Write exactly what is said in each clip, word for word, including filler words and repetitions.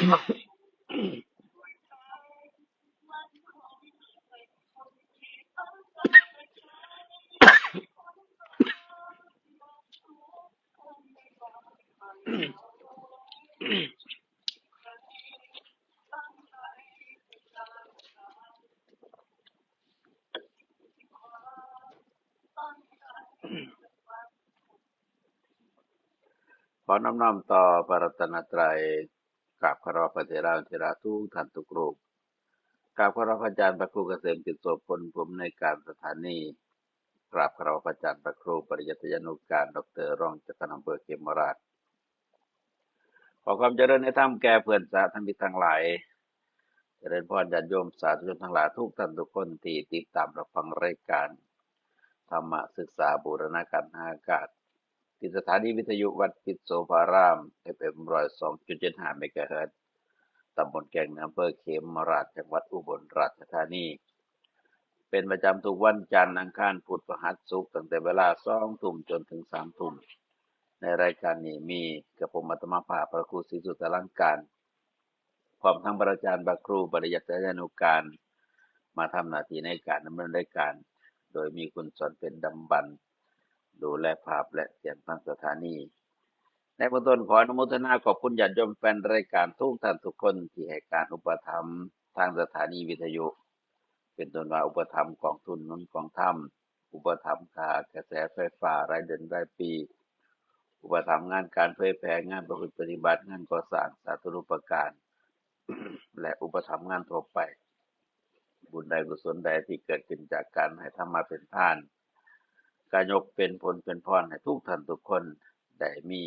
ขอน้อมน้อมต่อพระรัตนตรัย กราบคารวะพระเถรานุเถระทุกท่านทุกรูป กราบคารวะพระอาจารย์พระครูเกษมกิจโสพล ผู้อำนวยการสถานี กราบคารวะพระอาจารย์พระครูปริยัติยานุการ ดอกเตอร์ รองเจ้าคณะอำเภอเขมราฐ ขอความเจริญในธรรมแก่เพื่อนสาธมิกทั้งหลาย เจริญพรญาติโยมสาธุชนทั้งหลายทุกท่านทุกคนที่ติดตามรับฟังรายการธรรมศึกษาบูรณาการทางอากาศ ที่สถานีวิทยุวัดปิดโสภาราม เอฟเอ็ม ร้อยสองจุดเจ็ดห้า เมกะเฮิรตซ์ ตำบลแก่งเหนือ อำเภอเขมราฐ จังหวัดอุบลราชธานี เป็นประจำทุกวันจันทร์ อังคาร พุธ พฤหัส ศุกร์ ตั้งแต่เวลาสองทุ่มจนถึงสามทุ่ม ในรายการนี้มีกับผมอาตมาภาพพระครูศรีสุตตะลังการ พร้อมทั้งพระอาจารย์พระครูปริยัติยานุการ มาทำหน้าที่ในการดำเนินรายการ โดยมีคุณสอนเพ็ญ ดำบรรพ์ ดูแลภาพและเสียงทางสถานี ในเบื้องต้นขออนุโมทนาขอบคุณญาติโยมแฟนรายการทุกท่านทุกคนที่ให้การอุปถัมภ์ทางสถานีวิทยุ เป็นต้นว่าอุปถัมภ์กองทุนหนุนกองธรรม อุปถัมภ์ค่ากระแสไฟฟ้ารายเดือนรายปี อุปถัมภ์งานการเผยแผ่ งานประพฤติปฏิบัติ งานก่อสร้างสาธารณูปการ และอุปถัมภ์งานทั่วไป บุญใดกุศลใดที่เกิดขึ้นจากการให้ธรรมะเป็นทาน ก็ยกเป็นผลเป็นพรให้ทุกท่านทุกคนได้มี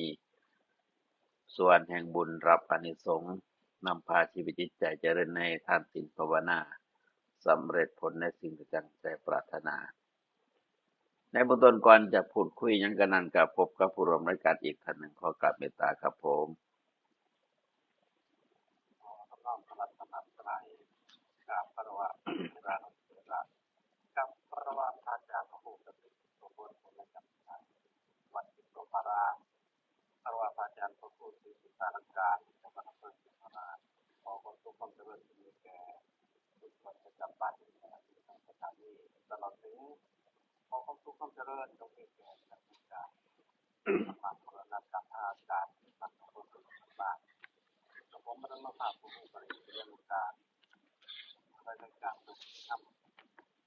ส่วนแห่งบุญ รับอานิสงส์ นำพาชีวิตจิตใจเจริญในทานศีลภาวนา สำเร็จผลในสิ่งที่ตั้งใจปรารถนา ในเบื้องต้นก่อนจะพูดคุยหยังกันนั้น ก็พบกับผู้ร่วมรายการอีกท่านหนึ่ง ขอกราบเมตตาครับผม ขอน้อมรับคำถวายกราบคารวะพระเถรานุเถระ กับคารวะพระอาจารย์พระครูเกษมกิจโสพล ผู้อำนวยการสถานีวัดปิดโสภาราม คารวะพระอาจารย์พระครูศรีสุตตะลังการ เจ้าคณะอำเภอเขมราฐ ขอความสุขความเจริญจงมีแก่ทุกคนประจำบ้าน ประจำสถานี ตลอดถึง ขอความสุขความเจริญจงมีแก่ท่านผู้การทำมรณกรรมทางอากาศ ท่านผู้คนเป็นบ้าน กับผมพระมหาภูมิปริยญาณการ รายการทุกท่าน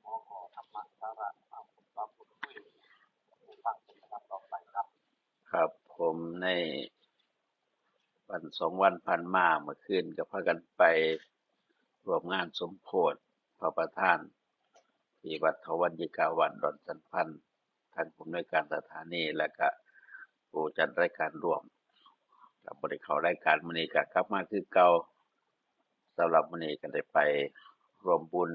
ขอขอธรรมะสาระมาพบปะพูดคุยผู้ฟังเป็นลำดับต่อไปครับ ครับ ผมในวันสองวันผ่านมา เมื่อคืนก็พากันไปร่วมงานสมโภชพระประธาน ที่วัดเถาวัลย์ยิกาวาสดอนสันพันธ์ ทางผู้อำนวยการสถานี และก็ผู้จัดรายการร่วม ก็บ่ได้เข้ารายการ มื้อนี้ก็กลับมาคือเก่า สำหรับมื้อนี้ก็ได้ไปร่วมบุญ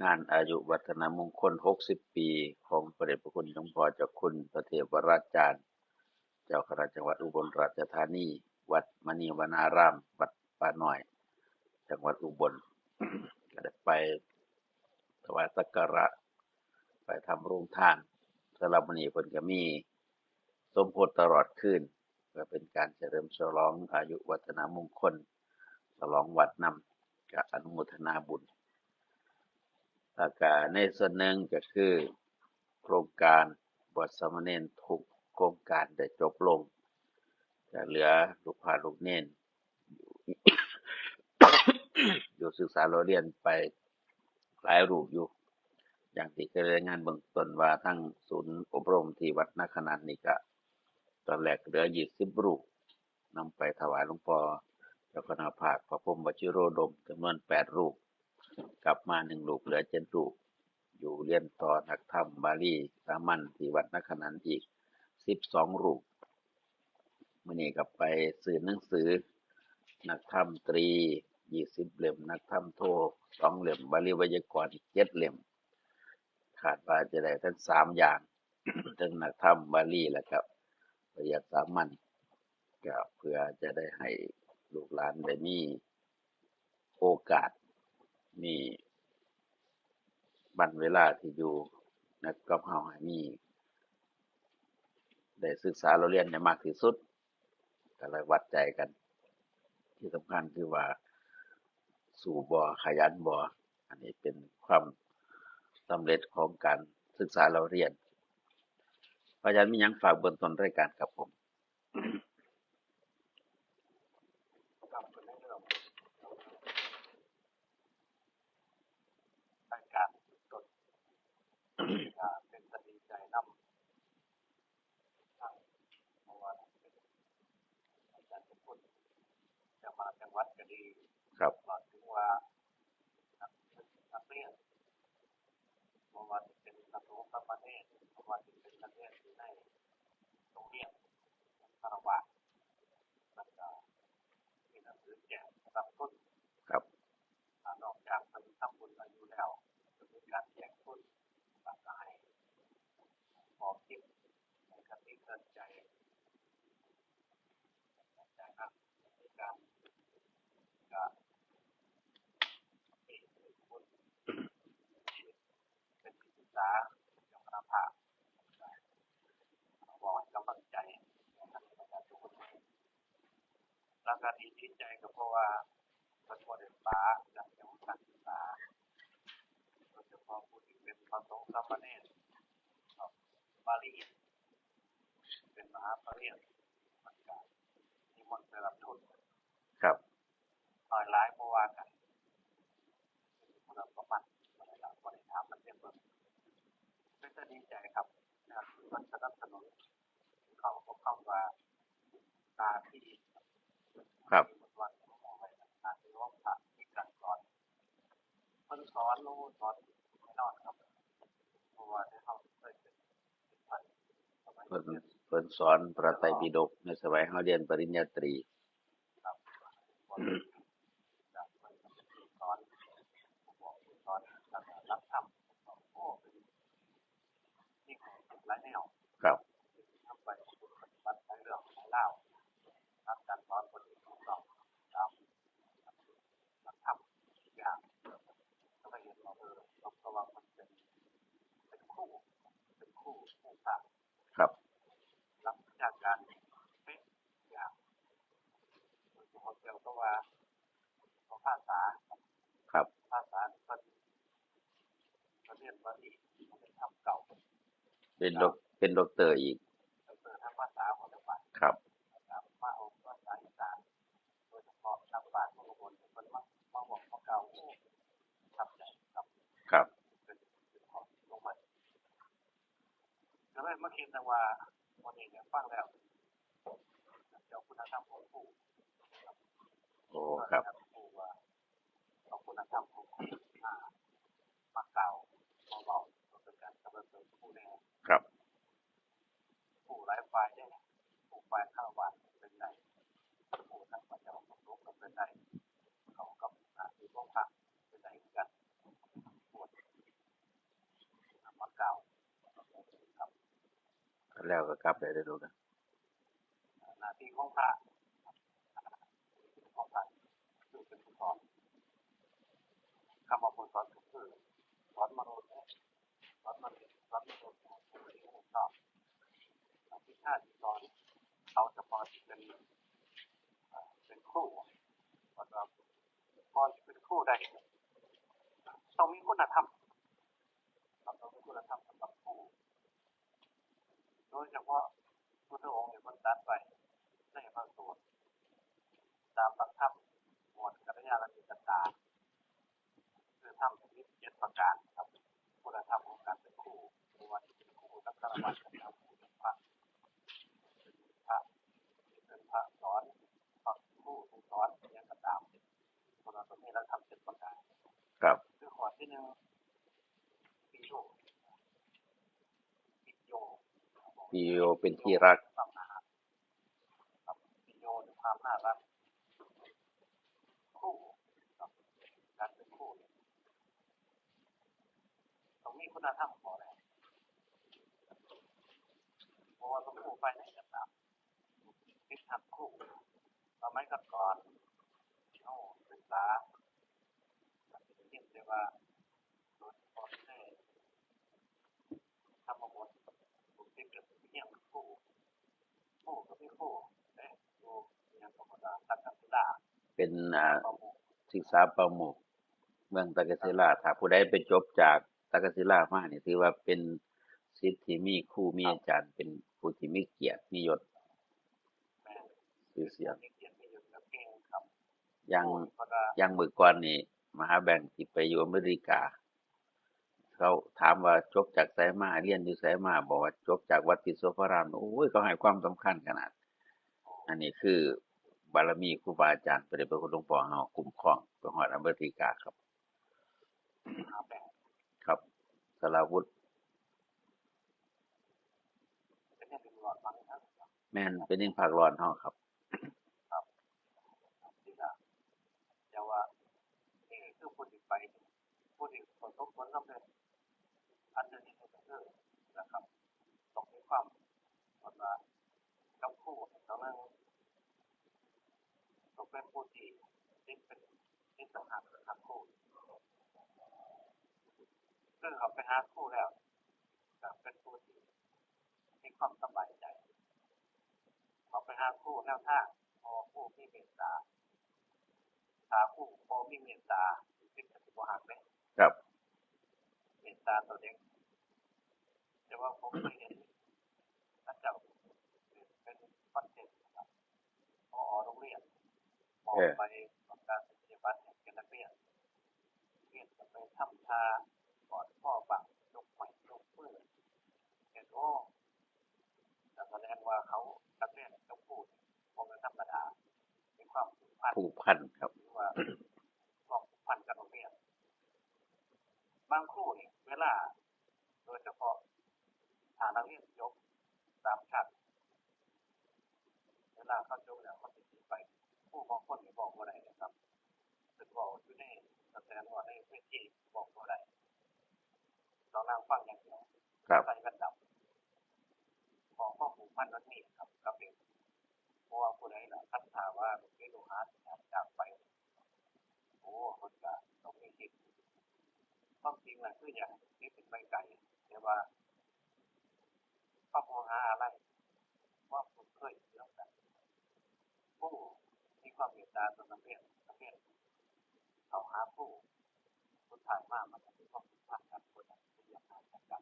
งานอายุวัฒนมงคลหกสิบปี ของพระเดชพระคุณหลวงพ่อเจ้าคุณพระเทพวราจารย์ เจ้าคณะจังหวัดอุบลราชธานี วัดมณีวนาราม วัดป่าน้อย จังหวัดอุบล ก็ได้ไปถวายสักการะ ไปทำโรงทาน สำหรับมื้อนี้เพิ่นก็มีสมโภชตลอดคืน เพื่อเป็นการเฉลิมฉลองอายุวัฒนมงคล ฉลองวัดนำ ก็อนุโมทนาบุญ แล้วก็ในส่วนหนึ่งก็คือโครงการบวชสามเณรทุกโครงการได้จบลง ก็เหลือลูกพระลูกเณร อยู่ศึกษาเล่าเรียนไปหลายรูปอยู่ อย่างที่เคยรายงานเบื้องต้นว่าทางศูนย์อบรมที่วัดนาขนานนี่ก็ ตอนแรกเหลือยี่สิบรูป นำไปถวายหลวงพ่อเจ้าคณะภาคพระพรหมวชิโรดมจำนวนแปดรูป กลับมาหนึ่งรูป เหลือเจ็ดรูป อยู่เรียนต่อนักธรรมบาลีสามัญที่วัดนาขนานอีกสิบสองรูป มื้อนี้ก็ไปซื้อหนังสือนักธรรมตรียี่สิบเล่ม นักธรรมโทสองเล่ม บาลีไวยากรณ์อีกเจ็ดเล่ม คาดว่าจะได้ทั้งสามอย่าง ทั้งนักธรรมบาลีและก็ปริยัติสามัญ ก็เพื่อจะได้ให้ลูกหลานได้มีโอกาส มีวันเวลาที่อยู่นะกับเฮาให้มี ได้ศึกษาเล่าเรียนได้มากที่สุด ก็เลยวัดใจกัน ที่สำคัญคือว่าสู้บ่ ขยันบ่ อันนี้เป็นความสำเร็จของการศึกษาเล่าเรียน พระอาจารย์มีหยังฝากเบื้องต้นรายการครับผม ครับในเรื่องรายการต้นก็เป็นตาดีใจนำทั้ง เพราะว่าเป็นอาจารย์ทุกคนจะมาจังหวัดก็ดี ครับ ก็ถือว่านักนักเรียนเพราะว่าจะเป็นพระสงฆ์สามเณรเพราะว่าจะเป็นนักเรียนอยู่ในโรงเรียนคารวะแล้วก็มีหนังสือแจกสำหรับทุน ครับ อ่านอกจากเพิ่นทำบุญมาอยู่แล้วจะมีการแจกทุนแล้วก็ให้ขอคลิปในคติเตือนใจจากนั้นในการก็มีบุญเป็นที่ปรึกษาเจ้าคณะภาคบอกกำลังใจนะครับ แล้วก็ที่ดีใจก็เพราะว่าเพิ่นบ่ได้ปะเรื่องเกี่ยวกับการศึกษา โดยเฉพาะผู้ที่เป็นพระสงฆ์สามเณรเนาะ บาลี เป็นมหาปริญญา มันก็นิมนต์ไปรับทุน ครับ น้อยหลายบ่ว่ากัน คนละประมาณบ่ได้ละบ่ได้ถามมันเรื่องเบิ่ง เป็นตาดีใจครับ นะครับ ที่เพิ่นสนับสนุน เขาก็คำว่าหน้าที่ ครับ ที่มันว่าของเอาไว้หน้าที่ของพระมีการสอน เพิ่นสอนรู้สอนแน่นอนครับ เพราะว่าได้เข้าไปเป็นพระสมัย เพิ่นเพิ่นสอนพระไตรปิฎกในสมัยเฮาเรียนปริญญาตรี ครับจากเพิ่นสอน ผู้บอกผู้สอน แล้วก็รับธรรม โอ้ เป็น มีของหลายแนว ครับ นำไปปฏิบัติในเรื่องของเล่า รับการสอนคนอื่นของเราตามหลักธรรมทุกอย่าง ก็เลยเห็นว่า เออ เพราะว่ามันเป็น เป็นคู่ เป็นคู่ คู่สร้าง ครับ หลักวิชาการเป๊ะทุกอย่าง โดยเฉพาะเกี่ยวกับว่าภาษา ครับ ภาษาที่เพิ่นเพิ่นเรียนว่านี่มันเป็นธรรมเก่า เป็นด็อกเป็นด็อกเตอร์อีก ด็อกเตอร์ทางภาษาของจังหวัด ครับ นะครับ มาเอาภาษาอีสาน โดยเฉพาะทางบ้านของคนเพิ่นมา มาบอกมาเก่า โอ้ ประทับใจครับ ครับ เป็นเป็นของลงมา ก็เลยมาคิดนะว่าวันนี้เนี่ยฟังแล้ว เจ้าคุณธรรมของครู โอ้ ครับ ครูว่าเอาคุณธรรมของครูมา มาเก่ามาเบาเป็นการสรรเสริญครูแน่ ครับ ผู้หลายฝ่ายเนี่ย ผู้ฝ่ายคารวะเป็นได้ ผู้ทั้งพระเจ้าของโลกก็เป็นได้ เขากับหน้าที่ของพระเป็นได้เหมือนกัน บวชนำมาเก่าครับ แล้วก็กลับได้เลยลูกนะ หน้าที่ของพระของพระคือเป็นผู้สอน คำว่าผู้สอนก็คือสอนมนุษย์ สอนมนุษย์ สอนมนุษย์ให้รู้ชอบ วิชาที่สอนเขาเฉพาะที่เป็น เอ่อ เป็นครู เพราะว่าก่อนที่เป็นครูได้ ต้องมีคุณธรรม ต้องมีคุณธรรมสำหรับครู โดยเฉพาะพุทธองค์เนี่ยมันตรัสไว้ในพระสูตร ตามหลักธรรมหมวดกัลยาณมิตรตา คือธรรมชนิดเจ็ดประการครับ คุณธรรมของการเป็นครู ไม่ว่าจะเป็นครูทั้งฆราวาสก็ตาม ครูทั้งพระ พระที่เป็นพระสอน พระครูผู้สอนอย่างก็ตาม คนเราต้องมีหลักธรรมเจ็ดประการ ครับ คือข้อที่หนึ่ง ปิโย ปิโย ปิโยเป็นที่รัก ความน่ารัก ครับ ปิโยคือความน่ารัก ครู ครับ การเป็นครูเนี่ยต้องมีคุณธรรมก่อนแหละ เพราะว่าต้องครูไปไหนก็ตาม คิดทำครู สมัยก่อนๆ เขาศึกษา เรียนแต่ว่า โดยเฉพาะในธรรมบท ผมคิดกับเรียนครู ครูก็มีครู เด้ ครูเรียนธรรมดา ตักกศิลา เป็นอ่าศึกษาประมุขเมืองตากศิลา ถ้าผู้ใดไปจบจากตากศิลามานี่ถือว่าเป็นศิษย์ที่มีครูมีอาจารย์ เป็นผู้ที่มีเกียรติมียศ แม่น ชื่อเสียง มีเกียรติมียศกับเก่งครับ อย่าง โอ้ยเพราะว่า อย่างมื้อก่อนนี่มหาแบงค์ที่ไปอยู่อเมริกา เขาถามว่าจบจากไสมา เรียนอยู่ไสมา บอกว่าจบจากวัดทิพย์โสภาราม โอ้ย เขาให้ความสำคัญขนาด อันนี้คือบารมีครูบาอาจารย์ พระเดชพระคุณหลวงพ่อเฮาคุ้มครองไปฮอดอเมริกาครับ มหาแบงค์ ครับ สราวุธ เป็นเนี่ยเป็นหลอดฟังนะครับ แม่นเป็นยิ่งภาคร้อนเฮาครับ ครับ แต่ว่านี่คือผู้ที่ไป ผู้ที่ประสบผลสำเร็จ อันหนึ่งก็คือนะครับ ต้องมีความ ว่ากับครูต้องนั่ง ต้องเป็นผู้ที่ติดเป็นติดต่างหากกับครู คือเขาไปหาครูแล้วก็เป็นผู้ที่มีความสบายใจ เขาไปหาครูแนวทาง พอครูมีเมตตา ถ้าครูบ่มีเมตตา เป็นปฏิบัติหักเลย ครับ เมตตาต่อเด็ก แต่ว่าผมเคยเห็นอาจารย์เป็นคอนเทนต์นะครับ พอโรงเรียน มอง เออ ไปของการปฏิบัติแห่งนักเรียน เรียนจะไปทำท่าก่อนพ่อบังยกไม้ยกมือเห็นโอ้แต่แสดงว่าเขานักเรียนกับครูเนี่ยคงจะธรรมดา มีความผูกพัน ผูกพันครับ หรือว่าความผูกพันกับโรงเรียน บางครูเนี่ยเวลา โดยเฉพาะถ้านักเรียนจบสามชั้น เวลาเขาจบแล้วเขาจะหนีไปครูบางคนนี่บอกบ่ได้นะครับเป็นบอกอยู่ในสแตนว่าในเวทีบอกบ่ได้ต้องนั่งฟังอย่างเดียว ครับ ใส่กันดับของข้อผูกพันมันมีครับกับเด็กเพราะว่าผู้ใดล่ะคันถามว่าลูกศิษย์ลูกหาจากไป โอ้คนก็ต้องมีสิทธิ์ความจริงนะคืออย่างนี้เป็นไปไกลแต่ว่า พระโมหาอะไรว่าผมเคยเสียงกันผู้มีความเมตตาต่อนักเรียนนักเรียนเขาหาผู้สุดท้ายมามันก็มีความผูกพันกันคนนั้นที่อยากหาจากกัน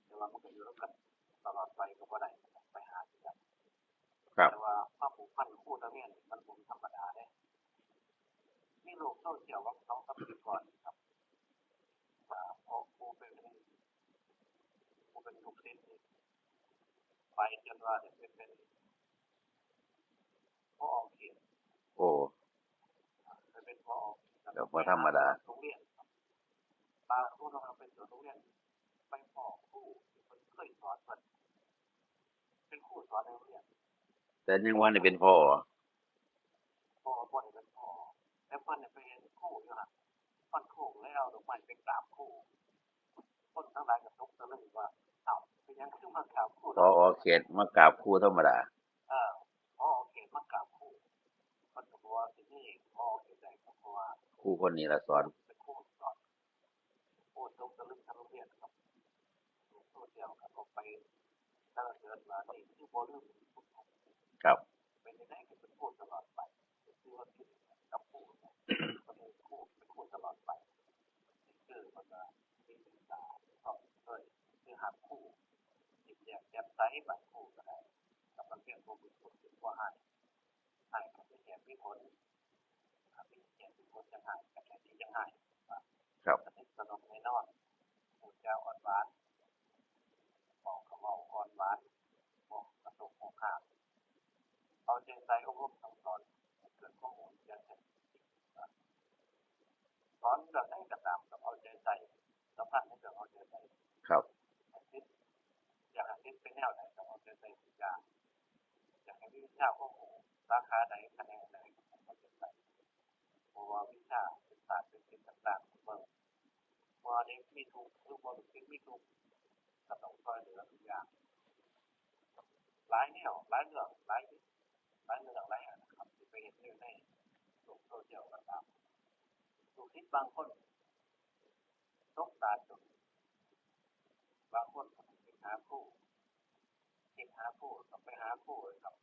แต่ว่ามันก็อยู่ร่วมกันตลอดไปก็บ่ได้ไปหาที่กัน ครับ แต่ว่าความผูกพันของผู้นักเรียนมันบ่ธรรมดาเด้มีโลกโซเชียลว่าสองสามปีก่อนครับว่าพอผู้เป็นผู้เป็นลูกศิษย์ไปจนว่าจะเป็นเป็นพอเขต โอ้ จะเป็นพอ เดี๋ยวบ่ธรรมดา โรงเรียนครับปาโรงเรียนเป็นโรงเรียนไปพอครูที่เพิ่นเคยสอนเพิ่นเป็นครูสอนในโรงเรียน แต่ยังว่านี่เป็นพอ พอบ่ได้เป็นพอแต่เพิ่นเนี่ยไปเห็นครูอยู่หั่นเพิ่นครูเลยเอาดอกไม้ไปกราบครูคนทั้งหลายก็ตกตะลึงว่าอ้าวเป็นหยังคือมากราบครู พอเขตมากราบครูธรรมดา เออพอเขตมากราบครูเพิ่นก็บอกว่าที่นี่พอเขตใดก็เพราะว่า ครูคนนี้ละสอน เป็นครูสอนโอ้ตกตะลึงทั้งโรงเรียนครับโซเชียลครับออกไปสรรเสริญว่านี่คือบ่ลืม ครับ เป็นยังไงก็เป็นครูตลอดไปคือว่าคิดกับครูเนี่ยก็เป็นครูเป็นครูตลอดไปคือมันก็มีเมตตาชอบเลยคือหักครูยิ้มแย้มแจ่มใสบางครูก็ได้กับนักเรียนพวกบุญคุณเป็นว่าให้ให้กับมีเหตุมีผลมีเหตุมีผลจังให้กับแค่ที่จังให้ ครับ สนิทสนมแน่นอนพูดจาอ่อนหวานบอกคำเว้าอ่อนหวานบอกกระตุกหัวข้ามเอาใจใส่อบรมสั่งสอนให้เกิดความรู้อย่างแท้จริงสอนเรื่องใดก็ตามต้องเอาใจใส่สำคัญในเรื่องเอาใจใส่ ครับ ให้คิดอยากให้คิดเป็นแนวไหนต้องเอาใจใส่ทุกอย่างอยากให้มีวิชาความรู้สาขาใดแขนงใดก็ต้องเอาใจใส่เพราะว่าวิชาเป็นศาสตร์เป็นศิลป์ต่างๆเมือง พอเด็กมีทุกข์หรือพอลูกศิษย์มีทุกข์ก็ต้องช่วยเหลือทุกอย่างหลายแนวหลายเรื่องหลายหลายเรื่องหลายอย่างนะครับที่ไปเห็นอยู่ในโลกโซเชียลก็ตามลูกศิษย์บางคนสงสารจนบางคนก็ไปหาครูคิดหาครูก็ไปหาครูเลยครับ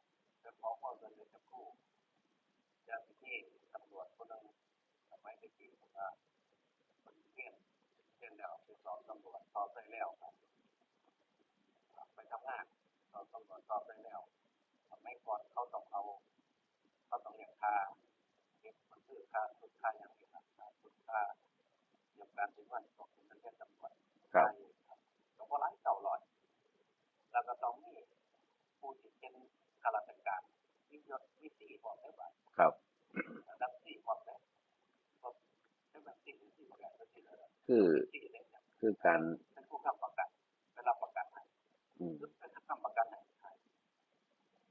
ไปขอความช่วยเหลือจากครู อย่างที่ตำรวจคนหนึ่งสมัยตะกี้ผมว่าคนเรียนเรียนแล้วไปสอบตำรวจสอบได้แล้วครับไปทำงานสอบตำรวจสอบได้แล้วสมัยก่อนเขาต้องเอาเขาต้องเรียกค่าเก็บมันคือค่าสุดค่าอย่างนี้ครับค่าสุดค่าเกี่ยวกับการเป็นวันของคนเรียนตำรวจ ครับ ก็บ่หลายเก้าร้อยแล้วก็ต้องมีผู้ที่เป็นข้าราชการมียศมีสีบอกได้ว่า ครับ ระดับสี่บอกได้ก็เป็นแบบสี่สี่บอกได้ก็สี่เลย คือ สี่เลย คือการ เป็นผู้ค้ำประกันเป็นรับประกันให้ อืม เป็นค้ำประกันให้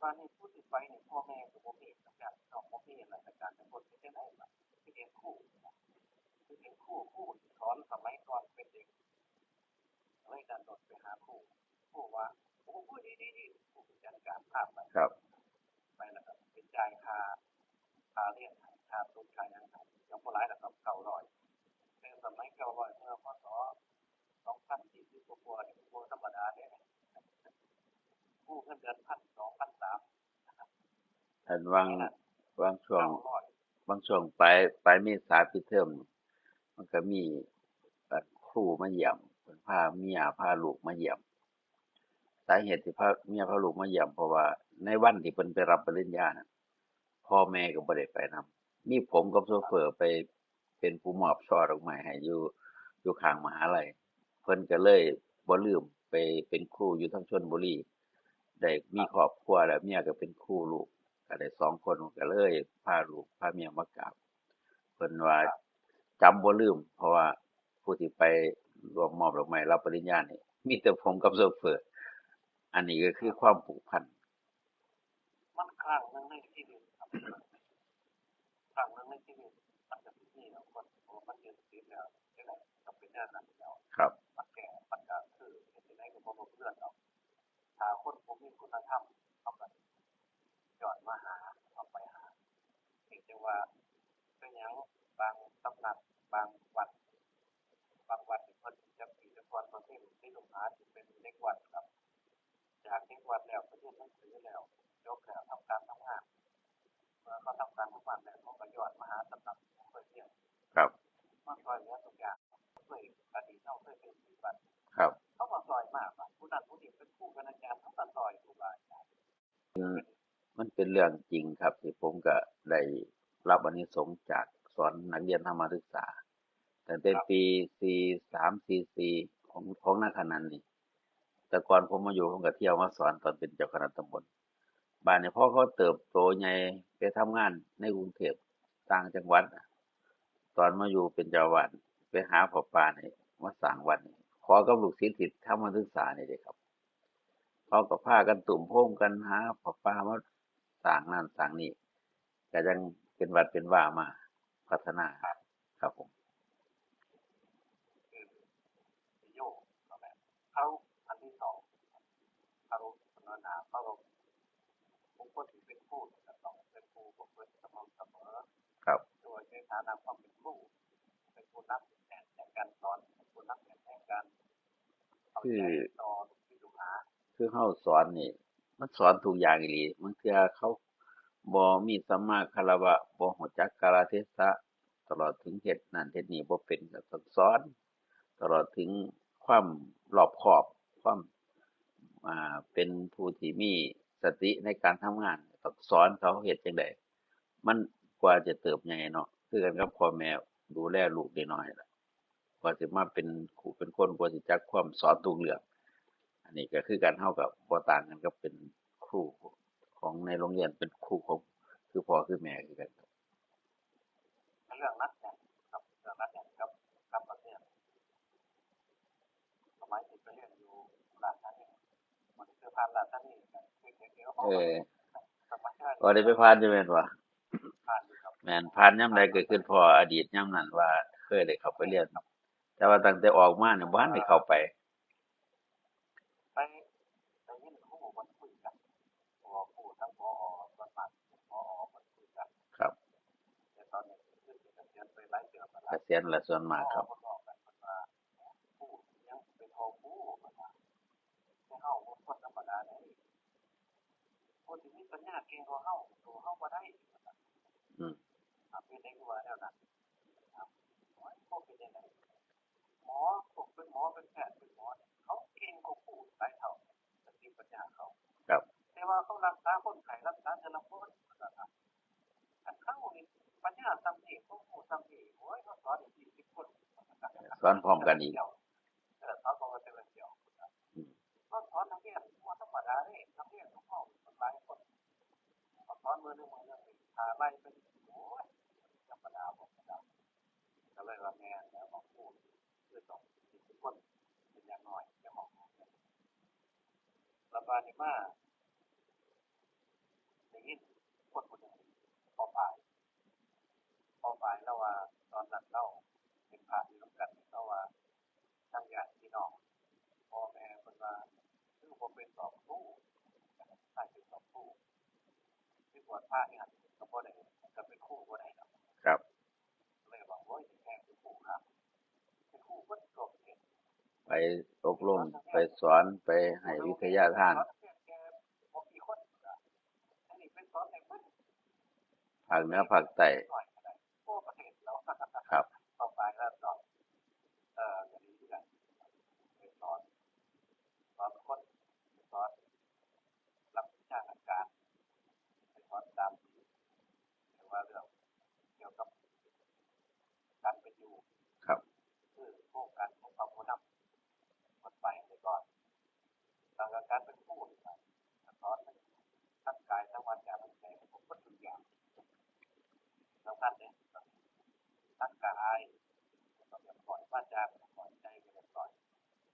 บ้านนี้ผู้ที่ไปเนี่ยพ่อแม่ก็บ่มีญาติพี่น้องบ่มีราชการเป็นคนที่ได้มาที่เรียนครูที่เรียนครูครูสอนสมัยก่อนเป็นเด็กเลยการโดดไปหาครูครูว่าโอ้ครูดีดีดีครูจัดการภาพไป ครับ ไปแล้วก็เป็นจ่ายค่าค่าเรียนค่าทุนค่าหยังยังบ่หลายแล้วก็เก้าร้อยแต่สมัยเก้าร้อยเมื่อพศสองพันสี่สิบกว่าเนี่ยบ่ธรรมดาเด้กู้เงินเดือนพันสองพันสาม อันวางวางช่วง เก้าร้อย บางช่วงปลายปลายเมษาปิดเทอม มันก็มีเอ่อครูมาเยี่ยมเพิ่นพาเมียพาลูกมาเยี่ยม สาเหตุที่พาเมียพาลูกมาเยี่ยม เพราะว่าในวันที่เพิ่นไปรับปริญญาน่ะพ่อแม่ก็บ่ได้ไปนำ มีผมกับโชเฟอร์ไปเป็นผู้มอบช่อดอกไม้ให้อยู่อยู่ข้างมหาลัย เพิ่นก็เลยบ่ลืมไปเป็นครูอยู่ทางชลบุรี ได้มีครอบครัวแล้วเมียก็เป็นครูลูกก็ได้สองคนก็เลยพาลูกพาเมียมากราบเพิ่นว่าจำบ่ลืม เพราะว่าผู้ที่ไปร่วมมอบดอกไม้รับปริญญานี่มีแต่ผมกับโชเฟอร์ อันนี้ก็คือความผูกพัน มันครั้งหนึ่งในชีวิตครับครั้งหนึ่งในชีวิตมันจะมีแล้วคนมันเรียนศิลป์แล้วนี่แหละก็เป็นแนวนั้นแล้ว ครับ มันแก่มันก็คือเป็นยังไงก็บ่รู้เรื่องหรอกถ้าคนบ่มีคุณธรรมเขาก็ย้อนมาหาเอาไปหาเพียงแต่ว่าเป็นหยังบางสำนักบางวัดบางวัดนี่เพิ่นจะปีแต่ก่อนเพิ่นมีลูกศิษย์ลูกหาที่เป็นเด็กวัดครับจากเด็กวัดแล้วไปเรียนหนังสือแล้วจบแล้วทำการทำงานเมื่อเขาทำการทำงานแล้วเขาก็ย้อนมาหาสำนักที่เพิ่นเรียน ครับ มาซอยเหลือทุกอย่างเคยอดีตเขาเคยเป็นปฏิบัติ ครับ เขามาซอยมากผู้นั้นผู้นี้เป็นครูเป็นอาจารย์เขาก็ซอยครูบาอาจารย์ มันเป็นเรื่องจริงครับ ที่ผมก็ได้รับอานิสงส์จากสอนนักเรียนธรรมศึกษาตั้งแต่ปีสี่สาม สี่สี่ ของของนักขณะนี้ แต่ก่อนผมมาอยู่ผมก็เที่ยวมาสอนตอนเป็นเจ้าคณะตำบล บาดนี้พอเขาเติบโตใหญ่ไปทำงานในกรุงเทพฯต่างจังหวัดน่ะ ตอนมาอยู่เป็นเจ้าอาวาสไปหาพระป่านี่มาสร้างวัดนี่ขอกับลูกศิษย์ที่ธรรมศึกษานี่เด้ครับ เขาก็พากันตุ้มโฮมกันหาพระป่ามาสร้างนั่นสร้างนี่ก็ยังเป็นวัดเป็นวามาพัฒนาครับผม โยกนั่นแหละเขาอันที่สองเขาศาสนาเขาบุคคลที่เป็นผู้จะต้องเป็นผู้ประพฤติสม่ำเสมอ ครับ โดยในฐานะความเป็นผู้เป็นผู้นำแทนในการสอนเป็นผู้นำแทนในการเอาใจต่อลูกศิษย์ลูกหา คือเฮาสอนนี่มันสอนทุกอย่างอีหลีบางเทื่อเขาบ่มีสัมมาคารวะบ่ฮู้จักกาลเทศะ ตลอดถึงเฮ็ดนั่นเฮ็ดนี่บ่เป็นก็ต้องสอน ตลอดถึงความรอบคอบ ความอ่าเป็นผู้ที่มีสติในการทำงานต้องสอนเขาเฮ็ดจั่งใดมันกว่าจะเติบใหญ่เนาะคือกันกับพ่อแม่ดูแลลูกน้อยๆล่ะกว่าสิมาเป็นครูเป็นคนกว่าสิจักความสอนทุกเรื่องอันนี้ก็คือกันเฮาก็บ่ต่างกันกับเป็นครูของในโรงเรียนเป็นครูของคือพ่อคือแม่คือกัน เรื่องนัดแนะครับเรื่องนัดแนะครับกับประเทศสมัยที่ไปเรียนอยู่ราชธานีมันคือผ่านราชธานีกันเด็กๆเดียว เออ สมัยนั้น ก็ได้ไปผ่านอยู่แม่นบ่ ผ่านอยู่ครับ แม่นผ่านยามใดก็คือพ่ออดีตยามนั้นว่าเคยได้เข้าไปเรียน แต่ว่าตั้งแต่ออกมาเนี่ยบ่ทันได้เข้าไป ไปได้ยินครูมันคุยกันพอครูทั้งพอส่วนมากพอมันคุยกัน ครับ แต่ตอนนี้คือเกษียณไปหลายเดือนแล้ว เกษียณละส่วนมากครับ พอบอกกันว่าครูยังเป็นพอครูมันว่าแต่เฮาคนธรรมดาได้คนที่มีปัญญาเก่งกว่าเฮาตัวเฮาบ่ได้ อืม อ่ะ เป็นได้คือว่าแนวนั้น ครับ โอ้ย บ่เป็นจั่งใด หมอ พวกเป็นหมอ เป็นแพทย์ เป็นหมอเนี่ย เขาเก่งกว่าครูหลายเท่า สติปัญญาเขา ครับ แต่ว่าเขารักษาคนไข้ รักษาแต่ละคน นะครับ อันเขานี่ ปัญญาส่ำนี้ เขารู้ส่ำนี้ โอ้ย เขาสอนอีก ยี่สิบ คน สอนพร้อมกันอีก เออ สอนพร้อมกันเทื่อเดียว อืม เขาสอนนักเรียนบ่ธรรมดาเด้ นักเรียนของเขาหลายคน เขาสอนมื้อหนึ่ง มื้อหนึ่ง ถ้าไล่เป็น โอ้ย ธรรมดาบ่ธรรมดา ก็เลยว่าแม่นแล้ว มาพูด คือต้องเป็นคนเป็นอย่างน้อย อย่ามอง แล้วบาดนี้มา ได้ยินคนผู้หนึ่ง พ่อฝ่าย พ่อฝ่ายลาวว่า ตอนนั้นลาวเป็นพระอยู่นำกัน ลาวว่า ทางญาติพี่น้อง พ่อแม่เพิ่นว่า คือบ่ไปสอบครู ให้ไปสอบครู สิบวชพระนี่หั่นก็บ่ได้ ก็เป็นครูบ่ได้ดอก ครับ เลยว่า โอ้ย แม่เป็นครูครับ เป็นครูเบิดทั่วประเทศ ไปอบรม ไปสอน ไปให้วิทยาทาน สอนแค่ แค่บ่กี่คน อันนี้เป็นสอนให้เบิด ภาคเหนือภาคใต้ ทั่วประเทศแล้ว ครับ เข้าไปแล้วก็ เอ่อ อย่างนี้แหละ ไปสอน สอนคน ไปสอน รับวิชาการ ไปสอนตามที่ เรียกว่าเรื่องเกี่ยวกับการเป็นอยู่ ครับ คือโครงการของพระผู้นำ มันไปไปก่อน หลังจากการเป็นครูนี่นะ สอนทั้งกายทั้งวาจาทั้งใจ ให้ผมก็ทุกอย่าง สำคัญเลย ทั้งกายก็เรียบร้อย วาจาก็เรียบร้อย ใจก็เรียบร้อย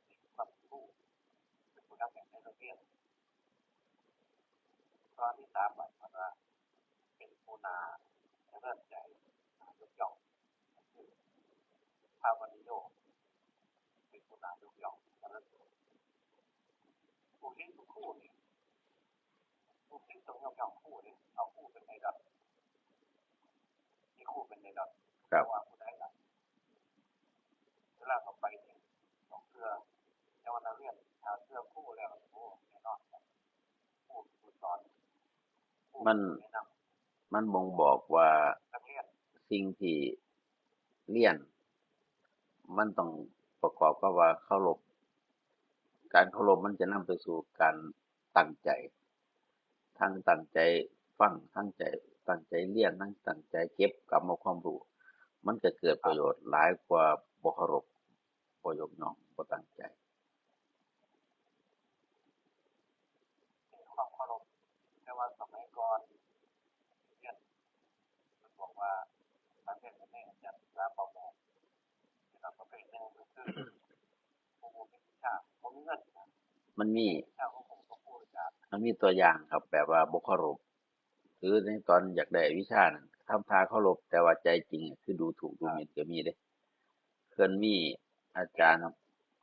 นี่คือความเป็นครู เป็นผู้นำแบบในโรงเรียน ข้อที่สาม หมายความว่า เป็นผู้น่าเจริญใจ น่ายกย่อง คือภาวนิโย เป็นผู้น่ายกย่อง เจริญใจ ผู้เรียนทุกครูนี่ ลูกศิษย์ต้องยกย่องครูนี่ เอาครูเป็นไอดอล มีครูเป็นไอดอล ครับ เพราะว่าผู้ใดล่ะ เวลาเขาไปนี่ ต้องเชื่อ แต่ว่านักเรียนถ้าเชื่อครูแล้ว โอ้ แน่นอนครับ ครูเป็นผู้สอน ครู มัน เป็นผู้แนะนำ มันบ่งบอกว่า นักเรียน สิ่งที่เรียน มันต้องประกอบกับว่าเคารพ การเคารพมันจะนำไปสู่การตั้งใจ ทั้งตั้งใจฟัง ทั้งใจ ตั้งใจเรียน ทั้งตั้งใจเก็บกำเอาความรู้ มันก็เกิดประโยชน์หลายกว่าบ่เคารพ บ่ยกย่อง บ่ตั้งใจ ความเคารพ แต่ว่าสมัยก่อน เรียน มันบอกว่า การเรียนในอาจารย์ศึกษาป.หก นะครับ ประเภทหนึ่งก็คือ ผู้บ่มีวิชา บ่มีเงินนะ มันมี วิชาของผมก็ครูอาจารย์ มันมีตัวอย่างครับ แบบว่าบ่เคารพ คือในตอนอยากได้วิชานั้น ทำท่าเคารพ แต่ว่าใจจริงอะคือดูถูกดูหมิ่นก็มีเด้ เพิ่นมีอาจารย์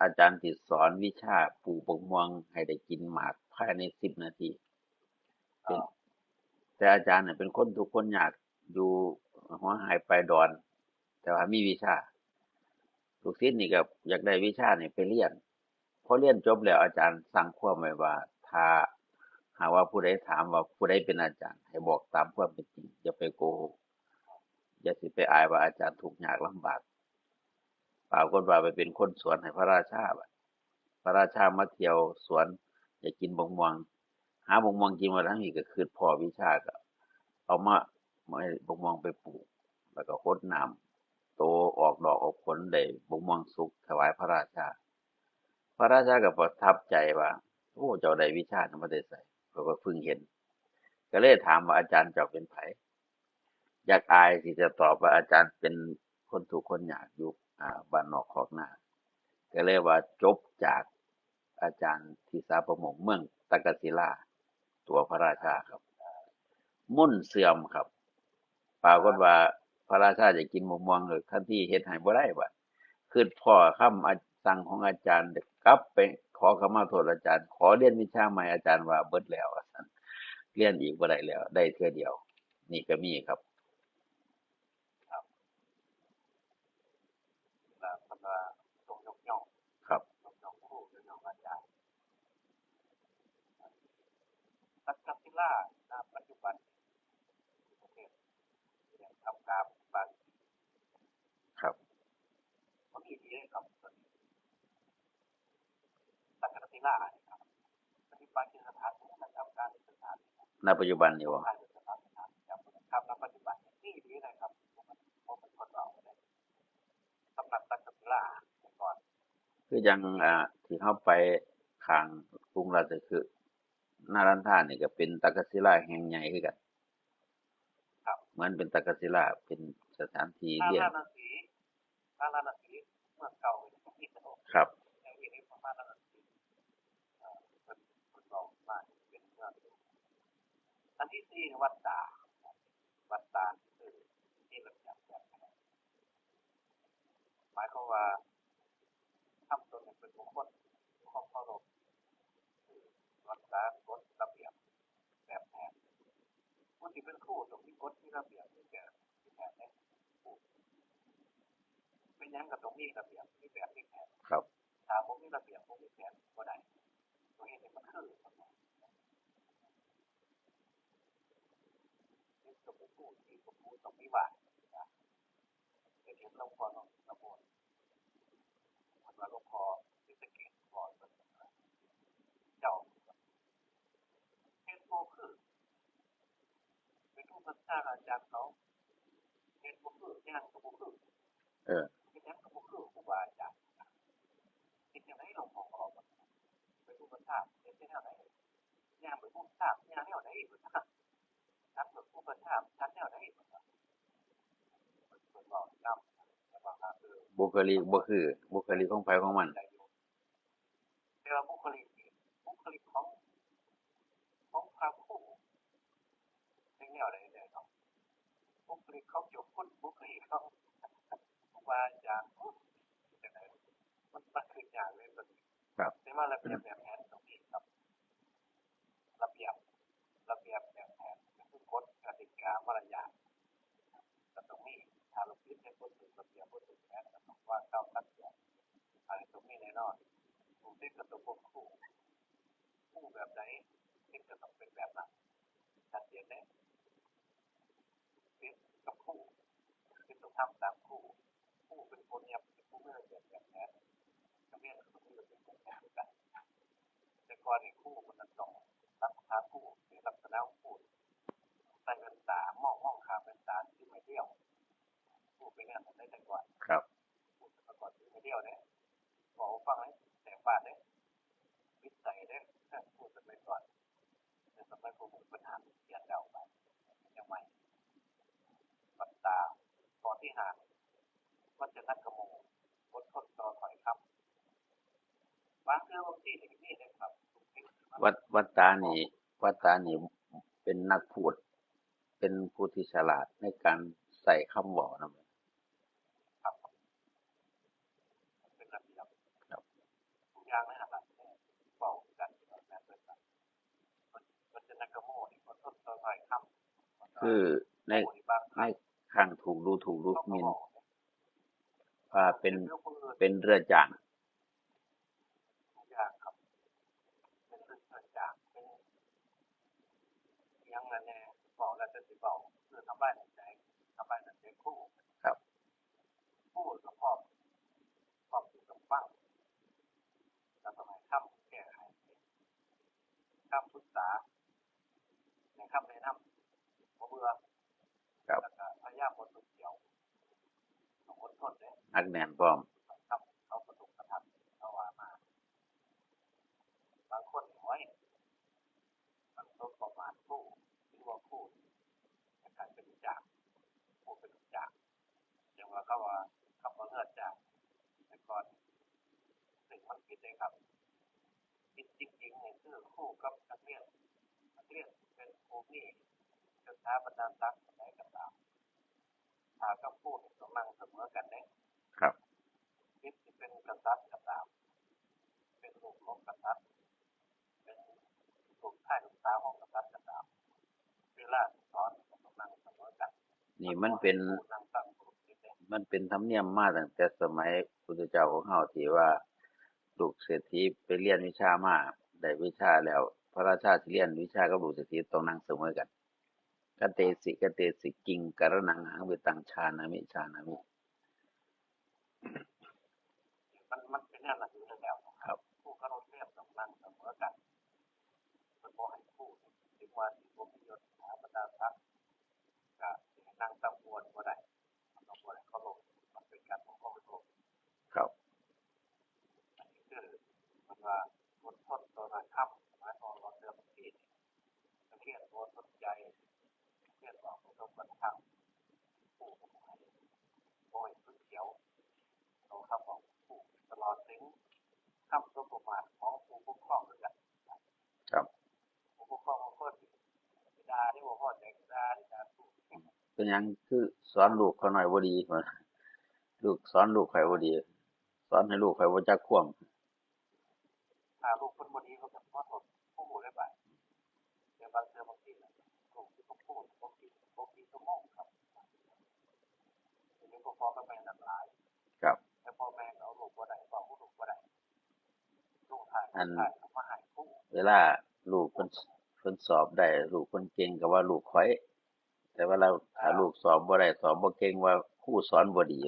อาจารย์ที่สอนวิชาปลูกบักม่วงให้ได้กินหมากภายในสิบนาที เป็น แต่อาจารย์น่ะเป็นคนทุกข์คนยาก อยู่หัวไฮ่ปลายดอน แต่ว่ามีวิชา ลูกศิษย์นี่ก็อยากได้วิชานี่ไปเรียน พอเรียนจบแล้วอาจารย์สั่งความไว้ว่า ถ้าหากว่าผู้ใดถามว่าผู้ใดเป็นอาจารย์ ให้บอกตามความเป็นจริง อย่าไปโกหก อย่าสิไปอายว่าอาจารย์ทุกข์ยากลำบาก ปรากฏว่าไปเป็นคนสวนให้พระราชาบัด พระราชามาเที่ยวสวน อยากกินบักม่วง หาบักม่วงกินมาทั้งนี้ก็คิดพ้อวิชาก็เอามา ไม้บักม่วงไปปลูก แล้วก็หดน้ำ โตออกดอกออกผล ได้บักม่วงสุกถวายพระราชา พระราชาก็ประทับใจว่า โอ้ เจ้าได้วิชานี่มาแต่ไส ข้อยก็เพิ่งเห็น ก็เลยถามว่า อาจารย์เจ้าเป็นไผ อยากอายที่จะตอบว่าอาจารย์เป็นคนทุกข์คนยากอยู่ อ่า บ้านนอกคอกนา ก็เลยว่าจบจาก อาจารย์ทิสาประโมก เมืองตักกศิลา ตั๋วพระราชาครับ มนต์เสื่อมครับ ปรากฏว่าพระราชาอยากกินบักม่วงเลย ทันทีเฮ็ดให้บ่ได้บัด คิดพ้อคำสั่งของอาจารย์ กลับไปขอขมาโทษอาจารย์ ขอเรียนวิชาใหม่ อาจารย์ว่าเบิดแล้ว ว่าซั่น เรียนอีกบ่ได้แล้ว ได้เทื่อเดียว นี่ก็มีครับ ครับ เวลาเพิ่นว่าต้องยกย่อง ครับ ยกย่องครู ยกย่องอาจารย์ ตักกศิลา ณ ปัจจุบัน ประเทศ กับกาบาง ครับ มันมีดีเลยครับ ตักกศิลาเนี่ยครับ ปฏิบัติสถานที่ประจำการในสถานที่ ณปัจจุบันนี่บ่ การสถานที่ครับ ณปัจจุบันนี่ดีนะครับ ผมเป็นคนเอาเลยสำหรับตักกศิลาก่อน คือจั่งอ่าที่เฮาไปข้างกรุงราชคฤห์ นาลันทานี่ก็เป็นตักกศิลาแห่งใหญ่คือกัน ครับ เหมือนเป็นตักกศิลา เป็นสถานที่ พา เรียน ราณสีพาราณสีเมืองเก่าเป็นที่สงบ ครับ อย่างนี้ในพระพาราณสีเอ่อเป็นคนบอกว่าเป็นเมือง อันที่สี่วัดตา วัดตาคือที่ระเบียบแบบแผนหมายความว่าทำตนเป็นบุคคลมีความเคารพรักษากฎระเบียบแบบแผนผู้ที่เป็นครูต้องมีกฎมีระเบียบมีแบบมีแผนในครูเป็นหยังก็ต้องมีระเบียบมีแบบมีแผน ครับ ถ้าบ่มีระเบียบบ่มีแผนบ่ได้ตัวเฮ็ดให้มันคือนี่ก็บ่ฮู้ที่บ่ฮู้ต้องมีว่าเห็นหลวงพ่อน้องตะโพนมันว่าหลวงพ่อศรีสะเกษบอกเจ้าเฮ็ดบ่คือเป็นผู้พัฒนาอาจารย์เขาเฮ็ดบ่คือย่างก็บ่คือ เออ เป็นหยังก็บ่คือครูบาอาจารย์เป็นจังได๋หลวงพ่อก็บอกว่าเป็นอุปชฌาย์เป็นจังได๋ย่างเป็นอุปชฌาย์ย่างแนวใด๋เพิ่นว่าฉันเป็นอุปชฌาย์ฉันแนวใด๋เพิ่นว่าเพิ่นบอกนำแต่ว่าเออ บุคลิกบ่คือ บุคลิกของไผของมัน แต่ว่าบุคลิกนี่บุคลิกของของพระครูเป็นแนวใด๋เนาะบุคลิกของเจ้าคุณบุคลิกของครูบาอาจารย์เป็นจังได๋มันมันคือยากเลย ครับ แต่ว่าระเบียบแบบแผนตรงนี้ครับ ระเบียบระเบียบแบบแผนคือกฎกติกามารยาทก็ต้องมีถ้าลูกศิษย์เฮ็ดบ่ถูกระเบียบบ่ถูกแผนก็ต้องว่ากล่าวตักเตือนอันนี้ต้องมีแน่นอนลูกศิษย์ก็ต้องควบคู่ครูแบบใดศิษย์ก็ต้องเป็นแบบนั้นชัดเจนเด้ เป็นกับครูเป็นต้องทำตามครูครูเป็นคนเงียบเป็นผู้ไม่ละเอียดแบบแผนนักเรียนก็ต้องมีระเบียบแบบแผนคือกันแต่ก่อนนี่ครูมันต้องรักษาครูเป็นลักษณะของครูใส่แว่นตามองมองข้ามแว่นตาถือไม้เรียวครูเป็นแนวนั้นได้แต่ก่อน ครับ ครูแต่ก่อนถือไม้เรียวเนี่ยบอกว่าฟังเลยแสบบ้านเลยวิสัยเลยครูสมัยก่อนแต่สมัยพวกผมปัญหาเขียนแล้วไปยังไม่ปัตตาข้อที่ห้าวัจนกรรมอดทนต่อถ้อยคำบางเรื่องบางที่นี่นี่นะครับ วัด วัตตานี่ วัตตานี่เป็นนักพูด เป็นผู้ที่ฉลาดในการใส่คำเว้านำ ครับเป็นระเบียบ ครับ ทุกอย่างเลยนะครับบอกกันแบบนั้นเลยครับวัจนกรรมอดทนต่อถ้อยคำ คือใน พูดบาง ในข้างถูกดูถูกดูหมิ่น ว่าเป็น เป็นเรือจ้าง ทุกอย่างครับ เป็นเรื่องเกิดจากเป็นยังไงเนี่ยบอกแล้วจะสิบอกคือทำบ้านไหนทำบ้านไหนคู่ ครับ คู่กับครอบครอบคู่กับฟังแล้วก็ให้คำแก้ไขคำปรึกษาในคำแนะนำบ่เบื่อ ครับ แล้วก็พยายามอดทนเสียวต้องอดทนเลย อักแน่นพร้อม ครับเขาประสบกระทั่งเขาว่ามา บางคนโอ้ยมันสบประมาทคู่หรือว่าคู่ในการเป็นจากคู่เป็นจากอย่างว่าเขาว่าคำว่าเลือดจากแต่ก่อนสิ่งมันผิดเลยครับผิดจริงๆเนี่ยคือคู่กับนักเรียนนักเรียนเป็นครูนี่จะสถาบันดาศักดิ์ไหนก็ตามถ้ากับคู่เนี่ยต้องนั่งเสมอกันเนี่ย ครับ คิดสิเป็นกษัตริย์ก็ตามเป็นลูกของกษัตริย์เป็นลูกชายลูกสาวของกษัตริย์ก็ตามเวลาสอนก็ต้องนั่งเสมอกัน นี่มันเป็น นั่งตั้งสงบจิตเนี่ย มันเป็นธรรมเนียมมาตั้งแต่สมัยพุทธเจ้าของเฮาที่ว่าลูกเศรษฐีไปเรียนวิชามาได้วิชาแล้ว พระราชาสิเรียนวิชากับลูกเศรษฐีต้องนั่งเสมอกัน กเตสิ กเตสิ กิงกรณังหัง วิตัง ชานามิ ชานามิ มัน มันเป็นแนวนั้นอยู่แล้ว ครับ ผู้เคารพเรียกต้องนั่งเสมอกัน เพิ่นบ่ให้ผู้ที่ว่าสิบ่มียศถาบรรดาศักดิ์ ก็สิให้นั่งตะโกนบ่ได้ มันก็บ่ได้เคารพ มันเป็นการบ่เคารพ ครับ อันนี้คือเพิ่นว่าอดทนต่อหน้าธรรม หมายความว่าเรื่องที่ นักเรียนบ่สนใจ นักเรียนออกไปตรงกันข้าม ผู้ก็บ่ให้ บ่ให้สุดเขียว เอาคำของผู้ตลอดถึงคำสบประมาทของผู้ปกครองด้วยกัน ครับ ผู้ปกครองบางคนด่าได้บ่พอใจก็ด่า ด่าผู้ เป็นหยังคือสอนลูกข้อยน้อยบ่ดี ลูก สอนลูกข้อยบ่ดี สอนให้ลูกข้อยบ่จักความ ถ้าลูกเพิ่นบ่ดี เขาก็ขอโทษผู้ได้บาด แต่บางเทื่อบางทีน่ะ ลูกสิบ่พูด บ่กี่ บ่กี่ชั่วโมงครับ เดี๋ยวนี้ก็พ่อกับแม่นั่นหลาย ครับ แต่พ่อแม่ก็เอาลูกบ่ได้ เว้ากับลูกบ่ได้ ลูกถ่าย อัน ถ่ายก็มาให้ครู เวลาลูกเพิ่น เพิ่นสอบได้ ลูกเพิ่นเก่งก็ว่าลูกข้อย แต่ว่าเรา ถ้าลูกสอบบ่ได้ สอบบ่เก่ง ว่าครูสอนบ่ดี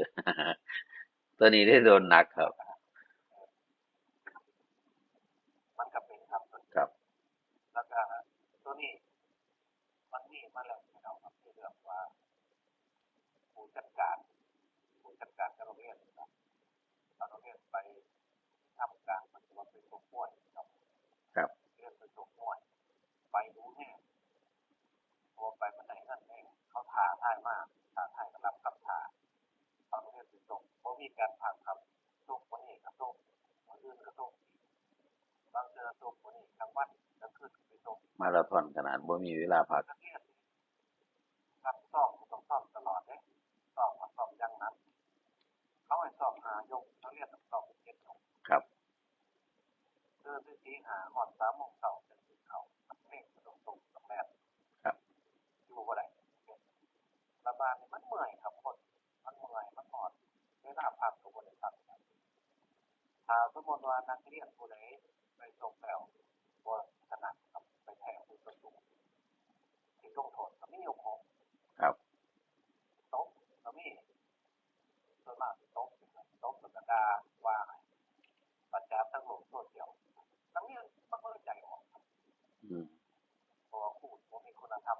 ตัวนี้ได้โดนหนักครับ มันก็เป็นครับ ครับ แล้วก็ตัวนี้ มันมีมาแล้ว พี่น้องครับ ที่เรื่องว่า ผู้จัดการ ผู้จัดการกับโรงเรียนนะครับ เอาโรงเรียนไปทำการปฏิบัติเป็นพวกป่วยครับ ครับ เรียนเป็นพวกป่วย ไปดูแน่ เพราะว่าไปมันได้เงินแน่ เขาท้าทายมา ท้าทายก็รับคำท้า เอาโรงเรียนไปส่ง บ่มีการพักครับ ส่งมื้อนี้ก็ส่ง มื้ออื่นก็ส่ง บางเทื่อส่งมื้อนี้กลางวัน กลางคืนก็ไปส่ง มาราธอนขนาดบ่มีเวลาพัก นักเรียน ครับ ซ้อมก็ต้องซ้อมตลอดเด้ ซ้อมก็ซ้อมอย่างหนัก เขาให้ซ้อมห้ายก นักเรียนต้องซ้อมเจ็ดยก ครับ ตื่นแต่ตีห้า ฮอดสามโมงเช้าจั่งสิเข้า นักเรียนก็ต้องส่ง ต้องแล่น ครับ อยู่บ่ได้ ระบาดนี่มันเมื่อยครับ คน มันเมื่อย มันฮอด เวลาพักก็บ่ได้พัก ถ้าสมมุติว่านักเรียนผู้ใดไปส่งแล้วบ่ถนัดครับ ไปแพ้ผู้ประชุม สิลงโทษก็มีอยู่ครับ ครับ ตบก็มี ส่วนมากสิตบ ตบแล้วก็ด่าว่า ประจานทางโลกโซเชียล นักเรียนมันก็เลยใจอ่อน อืม เพราะว่าครูบ่มีคุณธรรม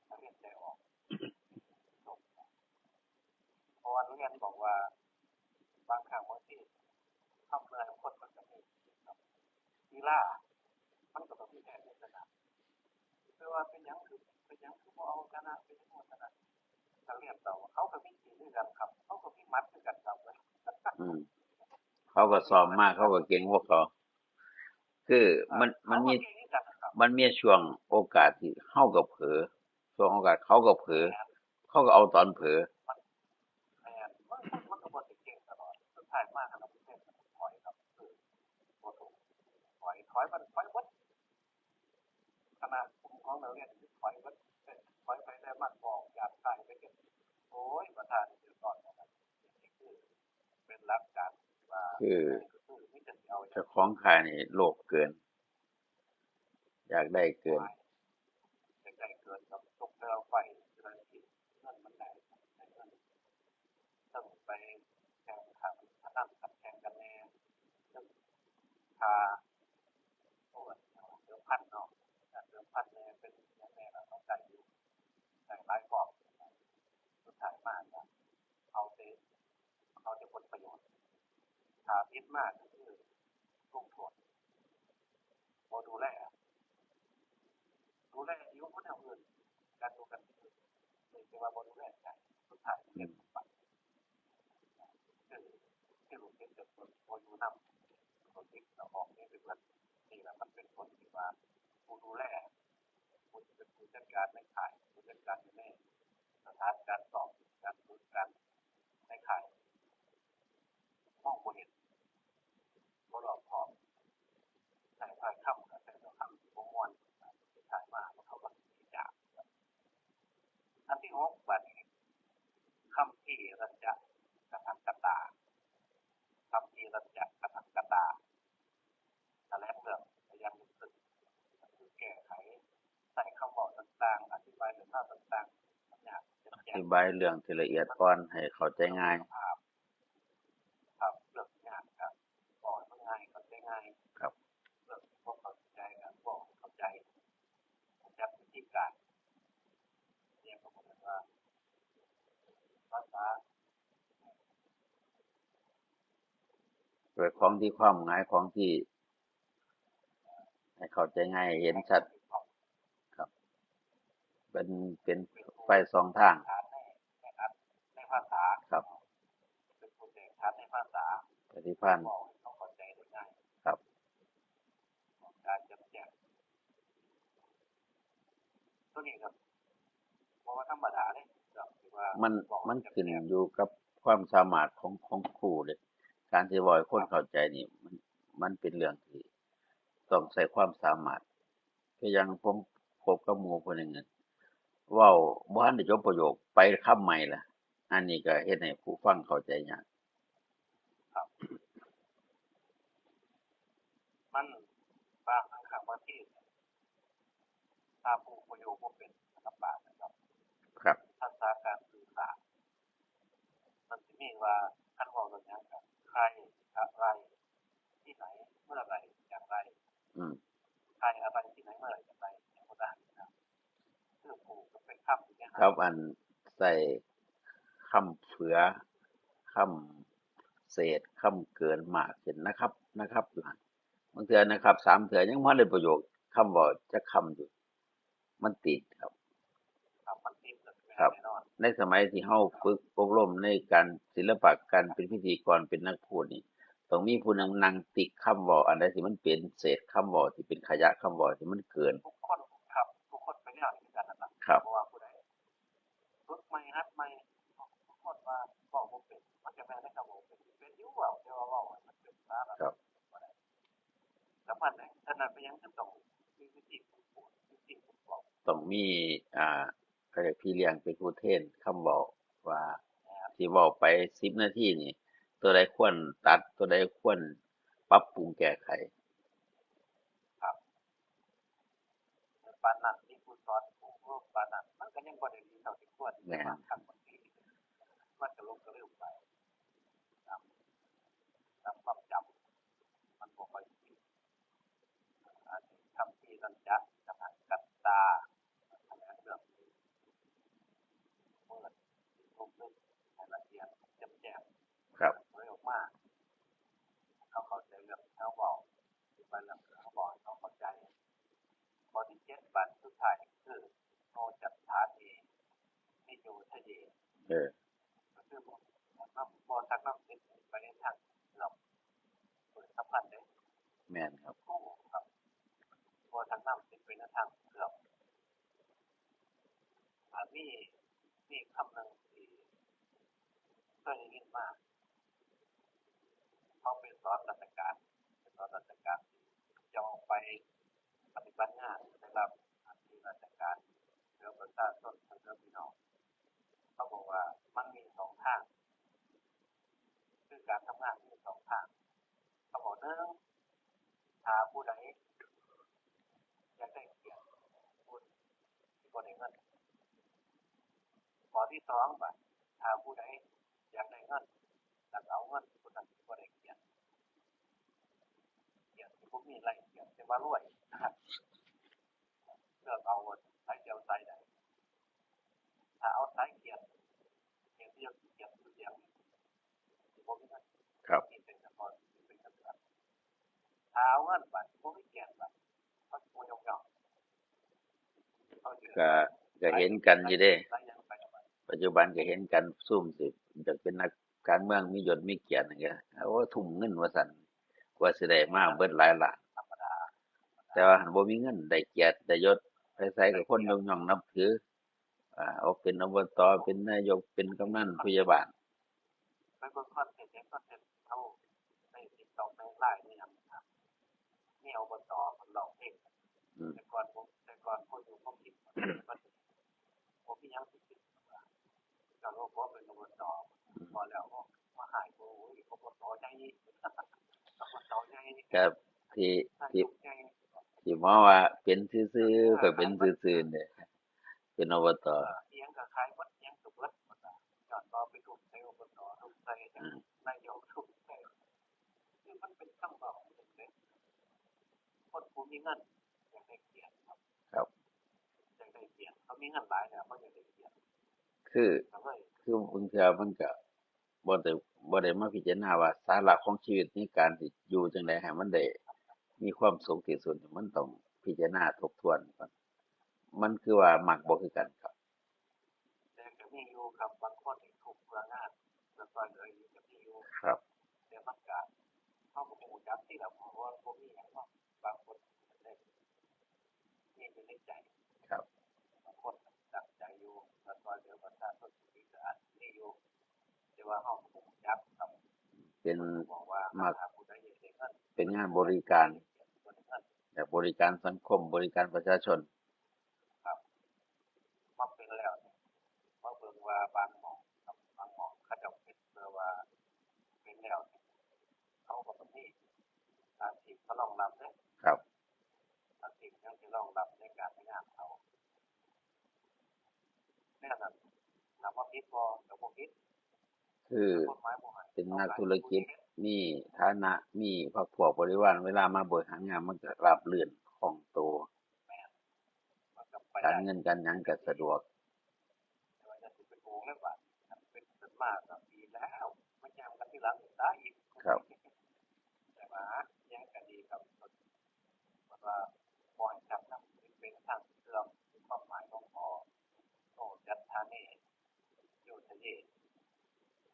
นักเรียนใจอ่อน เพราะว่านักเรียนบอกว่า บางครั้งบางที ทำเพื่อให้คนมันก็มี กีฬา มันก็ต้องมีแพ้มีชนะ แต่ว่าเป็นหยังคือ เป็นหยังคือบ่เอาชนะ เป็นหยังบ่ชนะ นักเรียนเก่า เขาก็มีตีคือกันครับ เขาก็มีหมัดคือกันครับ อืม เขาก็ซ้อมมา เขาก็เก่งกว่าเขา คือมัน มันมี เขาก็เก่งคือกันครับ มันมีช่วงโอกาสที่เขาก็เผลอ ช่วงโอกาสเขาก็เผลอ เขาก็เอาตอนเผลอ แม่น มัน มันก็บ่ได้เก่งตลอด สุดท้ายมา ขนาดเก่งถอยครับ คือบ่ถูก ถอย ถอยมัน ถอยหมด คณะกลุ่มของนักเรียนถอยเบิด ถอยไปได้มากกว่า อยากตายไปเก็บ โอ้ย ประธานเดือดร้อนนะครับ นี่คือเป็นหลักการที่ว่า คือ คือมีแต่สิเอาอย่าง เจ้าของค่ายนี่โลภเกิน อยากได้เกิน อยากได้เกินครับ ตกแล้วไป เงินมันได้ ได้เงิน ต้องไปแข่งขันพนันกัน แข่งกันแน่ ต้องพา โอ้ย เดิมพันเนาะ การเดิมพันเนี่ยเป็นอย่างแน่เราต้องการอยู่ แต่หลายรอบ สุดท้ายมาก็เอาแต่ เอาแต่ผลประโยชน์ ถ้าผิดมาก็คือลงโทษ บ่ดูแล ดูแลอยู่คนเดียวอื่น การดูกันอื่น แต่ว่าบ่ดูแลกัน สุดท้ายเกิดปัญหา คือ คือลูกศิษย์เกิดคนบ่อยู่นำ ลูกศิษย์ก็ออกหนีไปเบิด นี่แหละมันเป็นผลที่ว่า ผู้ดูแล ผู้ที่เป็นผู้จัดการในค่าย ผู้จัดการอยู่ในสถานการณ์สอบ การฝึกการในค่าย มองบ่เห็น บ่รอบคอบ ใช้ถ้อยคำก็ใช้ถ้อยคำที่บ่ม่วน สุดท้ายมาเขาก็หนีจาก อันที่หก บัดนี้ คัมภีรัจจะกะทังกะตา คัมภีรัจจะกะทังกะตา แถลงเรื่องพยัญชนะ คือแก้ไข ใส่คำเว้าต่างๆ อธิ อธิบายเรื่องที่ละเอียดอ่อนให้เข้าใจง่าย ครับ เรื่องยากครับ บอกให้มันง่าย เข้าใจง่าย ครับ เรื่องที่บ่เข้าใจครับ บอกให้เข้าใจ จักวิธีการ เรียกว่าภาษา โดยของที่ความหมายของที่ ให้เข้าใจง่าย เห็นชัด ครับ เป็น เป็นไฟสองทาง ในภาษา ครับ เป็นผู้แตกฉานในภาษา ปฏิพันธ์ บอกให้เขาเข้าใจได้ง่าย ครับ การจำแจก ตัวนี้ครับ เพราะว่าธรรมดาเลยครับ ที่ว่า มัน บอก มัน จำแจก ขึ้นอยู่กับความสามารถของ ของครูเลย การที่เว้าให้คน ครับ เข้าใจนี่ มัน มันเป็นเรื่องที่ต้องใช้ความสามารถ คืออย่างผมคบกับหมู่ผู้หนึ่งอะ เว้าบ่ทันได้จบประโยค ไปคำใหม่ละ อันนี้ก็เฮ็ดให้ผู้ฟังเข้าใจยาก ครับ มันบางครั้งบางที ถ้าผู้ประโยคบ่เป็น ลำบากนะครับ ครับ ทักษะการสื่อสาร มันสิมีว่า คันเว้าเรื่องหยังก็ ใคร อะไร ที่ไหน เมื่อไหร่ อย่างไร อืม ใคร อะไร ที่ไหน เมื่อไหร่ อย่างไร อย่างบ่ได้นะ คือผู้ก็เป็นคำอยู่ในหั้น ครับ อันใช้คำเผื่อ คำเศษ คำเกินมากขึ้นนะครับ นะครับ อยู่หั้น บางเทื่อนะครับ สามเทื่อยังบ่ทันได้ประโยค คำเว้าจักคำอยู่ มันติดครับ ครับ มันติด ครับ แน่นอน ในสมัยที่เฮาฝึกอบรมในการศิลปะการเป็นพิธีกร เป็นนักพูดนี่ ต้องมีผู้หนึ่งนั่งติ๊กคำเว้า อันใดที่มันเป็นเศษคำเว้า ที่เป็นขยะคำเว้า ที่มันเกิน ทุกคนครับ ทุกคนเป็นแนวนี้คือกันนั่นล่ะ ครับ เพราะว่าผู้ใดฝึกใหม่ หัดใหม่ ทุกคนว่าเว้าบ่เป็น มันจะแม่นได้ครับ เว้าเป็น เป็นอยู่เว้า แต่ว่าเว้าให้มันเป็นสาระ ครับ บ่ได้ สำคัญนะ ฉะนั้นเป็นหยังจะต้องมีวิธีฝึกฝน วิธีฝึกฝน ต้องมี อ่า เขาเรียกพี่เลี้ยงเป็นผู้เทรนคำเว้า ว่า แม่น ที่เว้าไปสิบนาทีนี่ ตัวใดควรตัด ตัวใดควรปรับปรุงแก้ไข ครับ ปานนั้นมีผู้สอนผู้อบรมปานนั้น มันก็ยังบ่ได้ดีเท่าที่ควร แม่น บางครั้งบางที มันก็หลงก็ลืมไป ตาม ตามความจำ มันบ่ค่อยดี อันนี้คัมภีร์สัจจะ กัตตา แถลงเรื่องนี้ เปิดลงลึกให้ละเอียดแจ่มแจ้ง ครับ เผยออกมา เขาเข้าใจเรื่องที่เขาเว้า ที่ว่าเรื่องที่เขาเว้าให้เขาเข้าใจ ข้อที่เจ็ด บัดสุดท้ายคือ โนจัตถาเท นิโยทะเย เออ ก็คือบ่ บ่ชักนำจิตไปในทางเสื่อม เปิดสัมพันธ์เด้ แม่นครับ โอ้ ครับ บ่ชักนำจิตไปในทางเสื่อม อ่า มี มีคำหนึ่งที่เคยได้ยินมา เขาไปสอนราชการ ไปสอนราชการ จะออกไปปฏิบัติงานนะครับ ที่ราชการ แล้วประชาชน แล้วพี่น้อง เขาบอกว่ามันมีสองทาง คือการทำงานมีสองทาง เขาบอก หนึ่ง ถ้าผู้ใดอยากได้เกียรติ ผู้สิบ่ได้เงิน ข้อที่สอง บัด ถ้าผู้ใดอยากได้เงิน แล้วก็เอาเงิน ผู้นั้นสิบ่ได้เกียรติ เกียรติที่บ่มีไร้เกียรติ แต่ว่ารวยนะครับ เลือกเอาสายเดียวสายใด ถ้าเอาสายเกียรติ เกียรติเดียว เกียรติเสียง สิบ่มีเงิน ครับ นี่เป็นเฉพาะ เป็นเฉพาะ ถ้าเอาเงิน บัด บ่มีเกียรติ บัด มันบ่ยกย่อง เขาสิ ก็ ก็เห็นกันอยู่เด้ หลายอย่างไป ปัจจุบันก็เห็นกัน ซุมสิอยากเป็นนักการเมืองมียศมีเกียรตินี่ก็ โอ้ ทุ่มเงินว่าซั่น กว่าสิได้มาเบิดหลายล้าน ธรรมดา แต่ว่าคันบ่มีเงิน ได้เกียรติ ได้ยศ ไปไสก็คนยกย่องนับถือ อ่า เอาเป็น อบต. เป็นนายก เป็นกำนัน ผู้ใหญ่บ้าน ไปเบิ่งคอนเทนต์ เห็นคอนเทนต์เขาใน TikTok ใน ไลน์ ในหยังครับ มี อบต. เพิ่นร้องเพลง อืม แต่ก่อนผม แต่ก่อนผมอยู่ผมคิดว่ามัน ผมมีหยังสิคิดว่า เจ้าหลวงพ่อเป็น อบต. อืม พอแล้วก็มาหาย โอ้ย อบต. ใหญ่ อบต. ใหญ่ ครับ ที่ นายก ที่ ใหญ่ ที่หมอว่าเป็นซื่อๆ ข้อยเป็นซื่อๆ เนี่ย เป็นอบต เอียงก็ขายหมด เอียงก็เบิดหมดอะ ย้อนว่าไปทุ่มใส่ อบต ทุ่มใส่ อืม นายก ทุ่มใส่ คือมันเป็นคำเว้าจั่งซี้ คนผู้มีเงินอยากได้เกียรติครับ ครับ อยากได้เกียรติ เขามีเงินหลายแล้ว เขาอยากได้เกียรติ คือ ก็เลย คือบางเทื่อมันก็บ่ได้ บ่ได้มาพิจารณาว่าสาระของชีวิตในการสิอยู่จั่งใดให้มันได้มีความสุขที่สุด มันต้องพิจารณาทบทวนก่อน มันคือว่ามักบ่คือกันครับ แต่ก็มีอยู่ครับ บางคนนี่ทุกข์เพื่องาน เพื่อซอยเหลืออยู่ก็มีอยู่ ครับ แต่มันก็ เขาก็บ่รู้จักที่ละ เพราะว่าบ่มีหยังเนาะ บางคนได้มีอยู่ในใจ ครับ บางคนตั้งใจอยู่ เพื่อซอยเหลือประชาชน ที่ก็อาจสิมีอยู่ แต่ว่าเขาก็บ่รู้จักครับ เป็น บอกว่า มัก ถ้าผู้ใดอยากได้เงิน เป็นงานบริการ บ่ได้เงิน แบบบริการสังคม บริการประชาชน ครับ มาเป็นแล้วเนี่ย มาเบิ่งว่าบางหม่องครับ บางหม่องเขาเจ้าเฮ็ดเพื่อว่าเป็นแล้วเนี่ย เขาก็ต้องมีอาชีพมารองรับเด้ ครับ อาชีพหยังสิรองรับในการงานเขา แนวนั้น ถามว่าผิดบ่ ก็บ่ผิด คือ กฎหมายบ่ให้ เป็นนักธุรกิจ มีฐานะ มีพรรคพวกบริวาร เวลามาบริหารงานมันก็ราบรื่นคล่องตัว มันก็ไป การ ได้ เงินการหยังก็สะดวก แต่ว่าจะสิไปโกงแล้วว่า มันเป็นส่วนมากก็ดีแล้ว มันยังกันที่หลังอีกได้อีก ครับ แต่ว่ายังก็ดีครับ เพราะว่าบ่ให้จับนำเป็นทางเสื่อม ความหมายของพ่อ โอ้ ยัตถาเน โยทะเย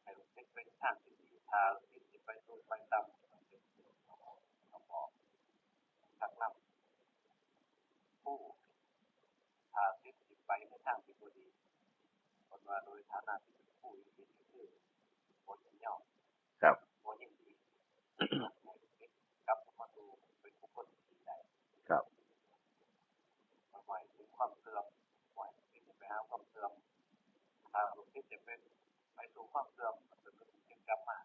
ให้ลูกศิษย์เป็นทางที่ดี ถ้าลูกศิษย์สิไปสู่ไปต่ำ เขาบอกชักนำผู้ ถ้าลูกศิษย์สิไปในทางที่บ่ดี คนว่าโดยฐานะที่เป็นผู้อยู่ดีก็คือบ่ยินยอม ครับ บ่ยินดี ให้ลูกศิษย์กลับมาสู่เป็นบุคคลที่ดีได้ ครับ หมายถึงความเสื่อม หมายถึงไปหาความเสื่อม ถ้าลูกศิษย์จะเป็นไปสู่ความเสื่อม มันเป็นกลับมา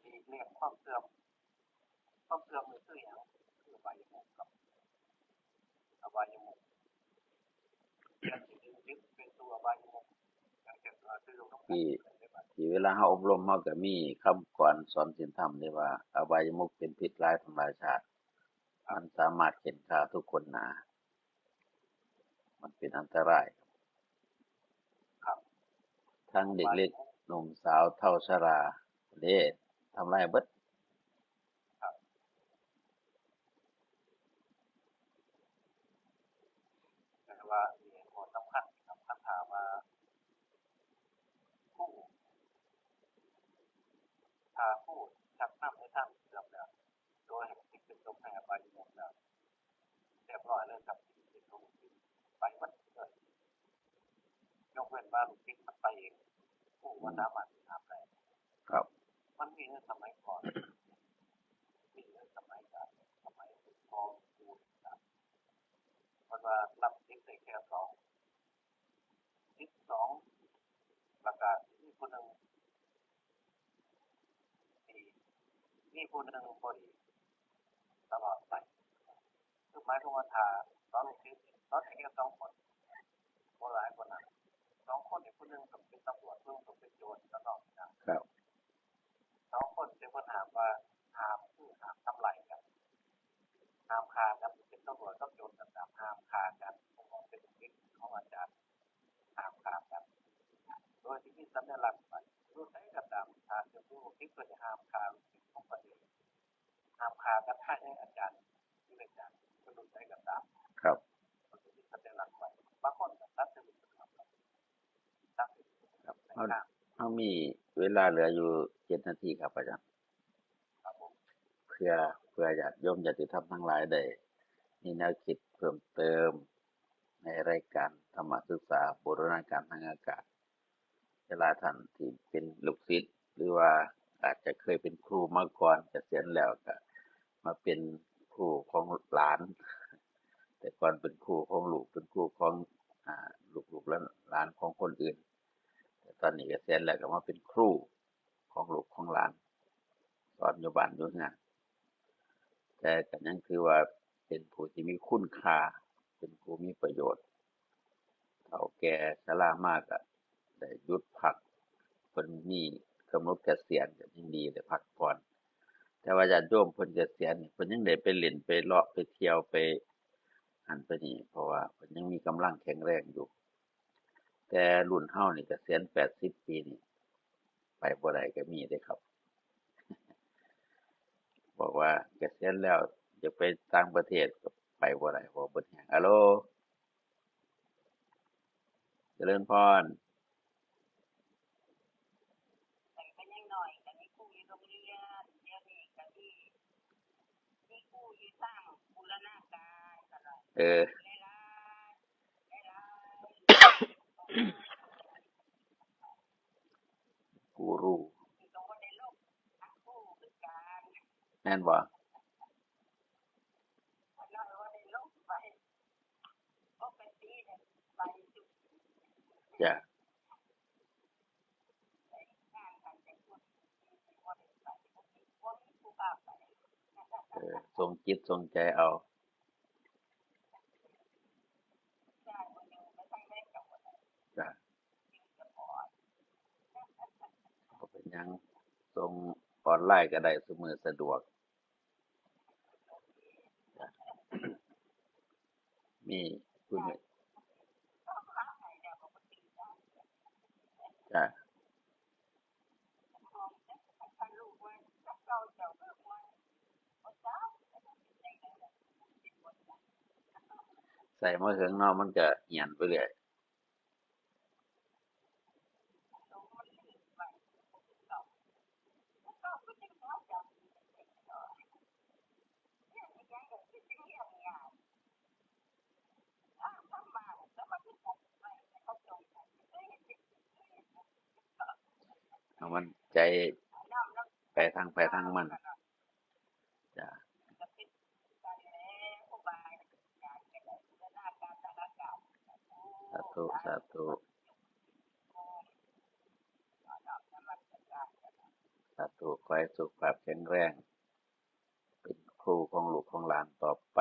หลีกเลี่ยงความเสื่อม ความเสื่อมนี่คือหยัง คืออบายมุขครับ อบายมุข การที่ยึดเป็นตัวอบายมุข อย่างเช่นว่าคือหลวงพ่อ ที่ ที่เวลาเฮาอบรม เฮาก็มีคำกลอนสอนศีลธรรมเด้ว่า อบายมุขเป็นพิษร้ายทำลายชาติ มันสามารถเข็นฆ่าทุกคนหนา มันเป็นอันตราย ครับ ทั้งเด็กเล็กหนุ่มสาวเฒ่าชรา เด้ ทำลายเบิด แต่ว่ามีข้อสำคัญครับ คันถ้าว่าผู้ ถ้าผู้ชักนำในทางเสื่อมแล้ว โดยให้ลูกศิษย์เป็นจมให้อบายมุขแล้ว เรียบร้อยเลยครับ ลูกศิษย์ไปหมดเลย ยกเว้นว่าลูกศิษย์มันไปเอง ผู้บ่สามารถห้ามได้ ครับ มันมีในสมัยก่อน มีในสมัยก่อน สมัยก่อนปู่ครับ เพิ่นว่ารับศิษย์ได้แค่สอง ศิษย์สอง แล้วก็มีผู้หนึ่งดี มีผู้หนึ่งบ่ดี ตลอดไป คือหมายความว่าถ้าสอนลูกศิษย์ สอนได้แค่สองคน บ่หลายกว่านั้น สองคนนี่ ผู้หนึ่งก็เป็นตำรวจ ผู้หนึ่งก็เป็นโจร แล้วนอกนั้น ครับ สองคนที่เพิ่นห้ามว่า ห้าม คือห้ามทำร้ายกัน ห้ามฆ่ากัน เป็นตำรวจกับโจรก็ตาม ห้ามฆ่ากัน เพราะว่าเป็นลูกศิษย์ของอาจารย์ ห้ามฆ่ากัน โดยที่มีสัญลักษณ์ไว้ อยู่ไสก็ตาม ถ้าเป็นลูกศิษย์ก็จะห้ามฆ่าลูกศิษย์ของเพิ่นเอง ห้ามฆ่ากันภายในอาจารย์ อยู่ในอาจารย์ เป็นลูกใดก็ตาม ครับ มันจะมีสัญลักษณ์ไว้ บางคนก็ตัดสินครับ ตัดสิน ครับ เฮา เฮามีเวลาเหลืออยู่เจ็ดนาทีครับอาจารย์ ครับผม เพื่อ เพื่อญาติโยมญาติธรรมทั้งหลายได้มีแนวคิดเพิ่มเติม ในรายการธรรมศึกษาบูรณาการทางอากาศ เวลาท่านที่เป็นลูกศิษย์ หรือว่าอาจจะเคยเป็นครูมาก่อน เกษียณแล้วก็มาเป็นครูของหลาน แต่ก่อนเป็นครูของลูก เป็นครูของ อ่า ลูกๆ หลานๆ ของคนอื่น แต่ตอนนี้เกษียณแล้วก็มาเป็นครูของลูกของหลาน สอนอยู่บ้านอยู่เรือน แต่ก็ยังถือว่าเป็นผู้ที่มีคุณค่า เป็นผู้มีประโยชน์ เฒ่าแก่ชรามาก็ได้หยุดพัก เพิ่นมีกำหนดเกษียณก็ยังดีได้พักผ่อน แต่ว่าญาติโยมเพิ่นเกษียณนี่ เพิ่นยังได้ไปเล่นไปเลาะไปเที่ยวไปหั้นไปนี่ เพราะว่าเพิ่นยังมีกำลังแข็งแรงอยู่ แต่รุ่นเฮานี่เกษียณแปดสิบปีนี่ ไปบ่ได้ก็มีเด้ครับ บอกว่าเกษียณแล้วอยากไปต่างประเทศก็ไปบ่ได้ เพราะเบิดแฮง ฮัลโหล เจริญพร แต่ก็ยังน้อย ก็มีครูอยู่โรงเรียน เดี๋ยวนี้ก็มี มีครูอยู่ทางบูรณาการ ก็น้อย เออ หลายๆ หลายๆ กูรู ก็บ่ได้ลง หาครูคือกัน แม่นบ่ ก็น้อยบ่ได้ลงไป ปกติเนี่ยไปทุก จ้ะ งานกันแต่คนบ่ได้ไป บ่มี บ่มีผู้พาไป เออ ส่งจิตส่งใจเอา จ้ะ บ่เป็นหยัง ส่งออนไลน์ก็ได้ ซุมื้อสะดวก จ้ะ มีผู้หนึ่ง จ้ะ ใส่มาเถิงเนาะ มันก็เหี่ยนไปเรื่อย เอามันใจไปทางไผทางมัน จ้ะ สาธุ สาธุ สาธุ ขอให้สุขภาพแข็งแรง เป็นครูของลูกของหลานต่อไป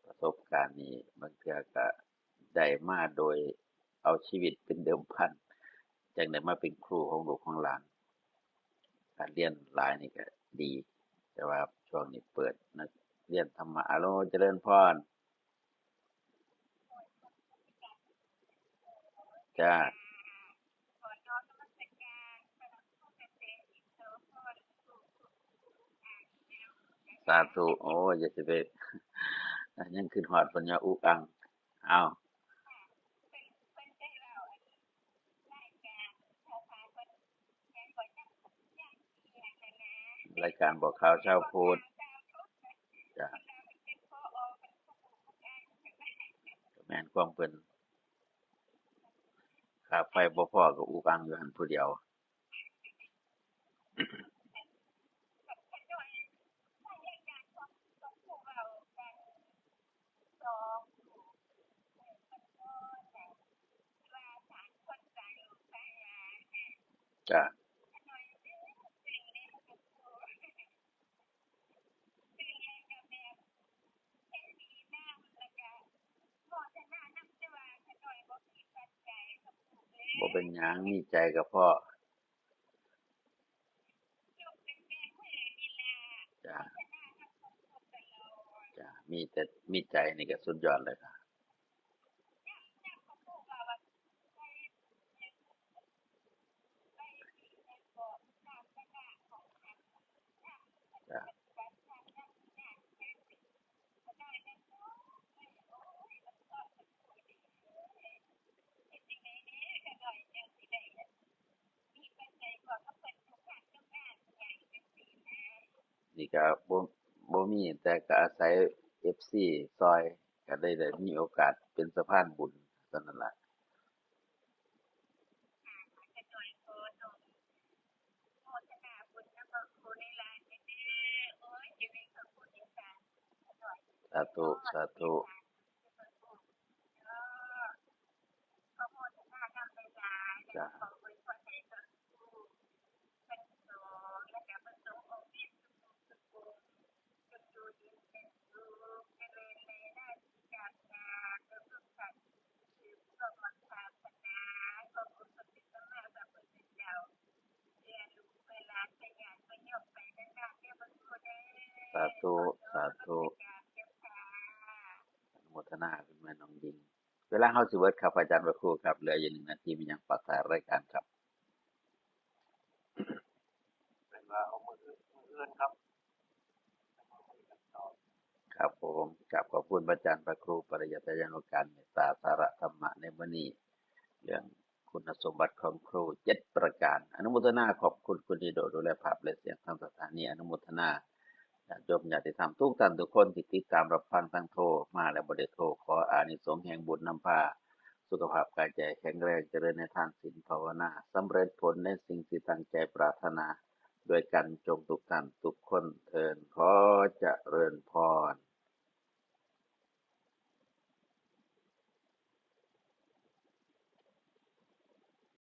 ประสบการณ์นี้บางเทื่อก็ได้มาโดยเอาชีวิตเป็นเดิมพัน จั่งได้มาเป็นครูของลูกของหลาน การเรียนหลายนี่ก็ดี แต่ว่าช่วงนี้เปิดนักเรียนธรรมะ อะโล เจริญพร จ้า สาธุ โอ้ย อย่าสิไป ยังคิดฮอดเพิ่นอยู่ อุกอัง อ้าว รายการบอกข่าวชาวพุทธ จ้ะ แม่นความเพิ่น ค่าไฟบ่พอก็อุกอังอยู่หั่นผู้เดียว จ้ะ บ่เป็นหยัง มีใจก็พอ จ้ะ จ้ะ มีแต่ มีใจนี่ก็สุดยอดเลยครับ จ้ะ นี่ก็บ่ บ่มี แต่ก็อาศัยเอฟซีซ่อย ก็ได้ ได้มีโอกาสเป็นสะพานบุญเท่านั้นล่ะ สาธุ สาธุ จ้ะ เจริญในหน้าที่การงาน และเพิ่มการสืบ าธุ สาธุ อนุโมทนาคุณแม่น้องหญิง เวลาเฮาสิเบิดครับ อาจารย์พระครูครับ เหลืออยู่หนึ่งนาที มีหยังฝากท้ายรายการครับ เป็นว่าเอามื้ออื่น มื้ออื่นครับ ครับผม กราบขอบคุณพระอาจารย์พระครูปริยัติยานุการ เมตตาสาระธรรมะในมื้อนี้ เรื่องคุณสมบัติของครูเจ็ดประการ อนุโมทนาขอบคุณคุณดีโดดูแลภาพและเสียงทางสถานี อนุโมทนาญาติโยมญาติธรรมทุกท่านทุกคนที่ติดตามรับฟังทั้งโทรมาและบ่ได้โทร ขออานิสงส์แห่งบุญนำพา สุขภาพกายใจแข็งแรง เจริญในทานศีลภาวนา สำเร็จผลในสิ่งที่ตั้งใจปรารถนา ด้วยกันจงทุกท่านทุกคนเทอญ ขอเจริญพร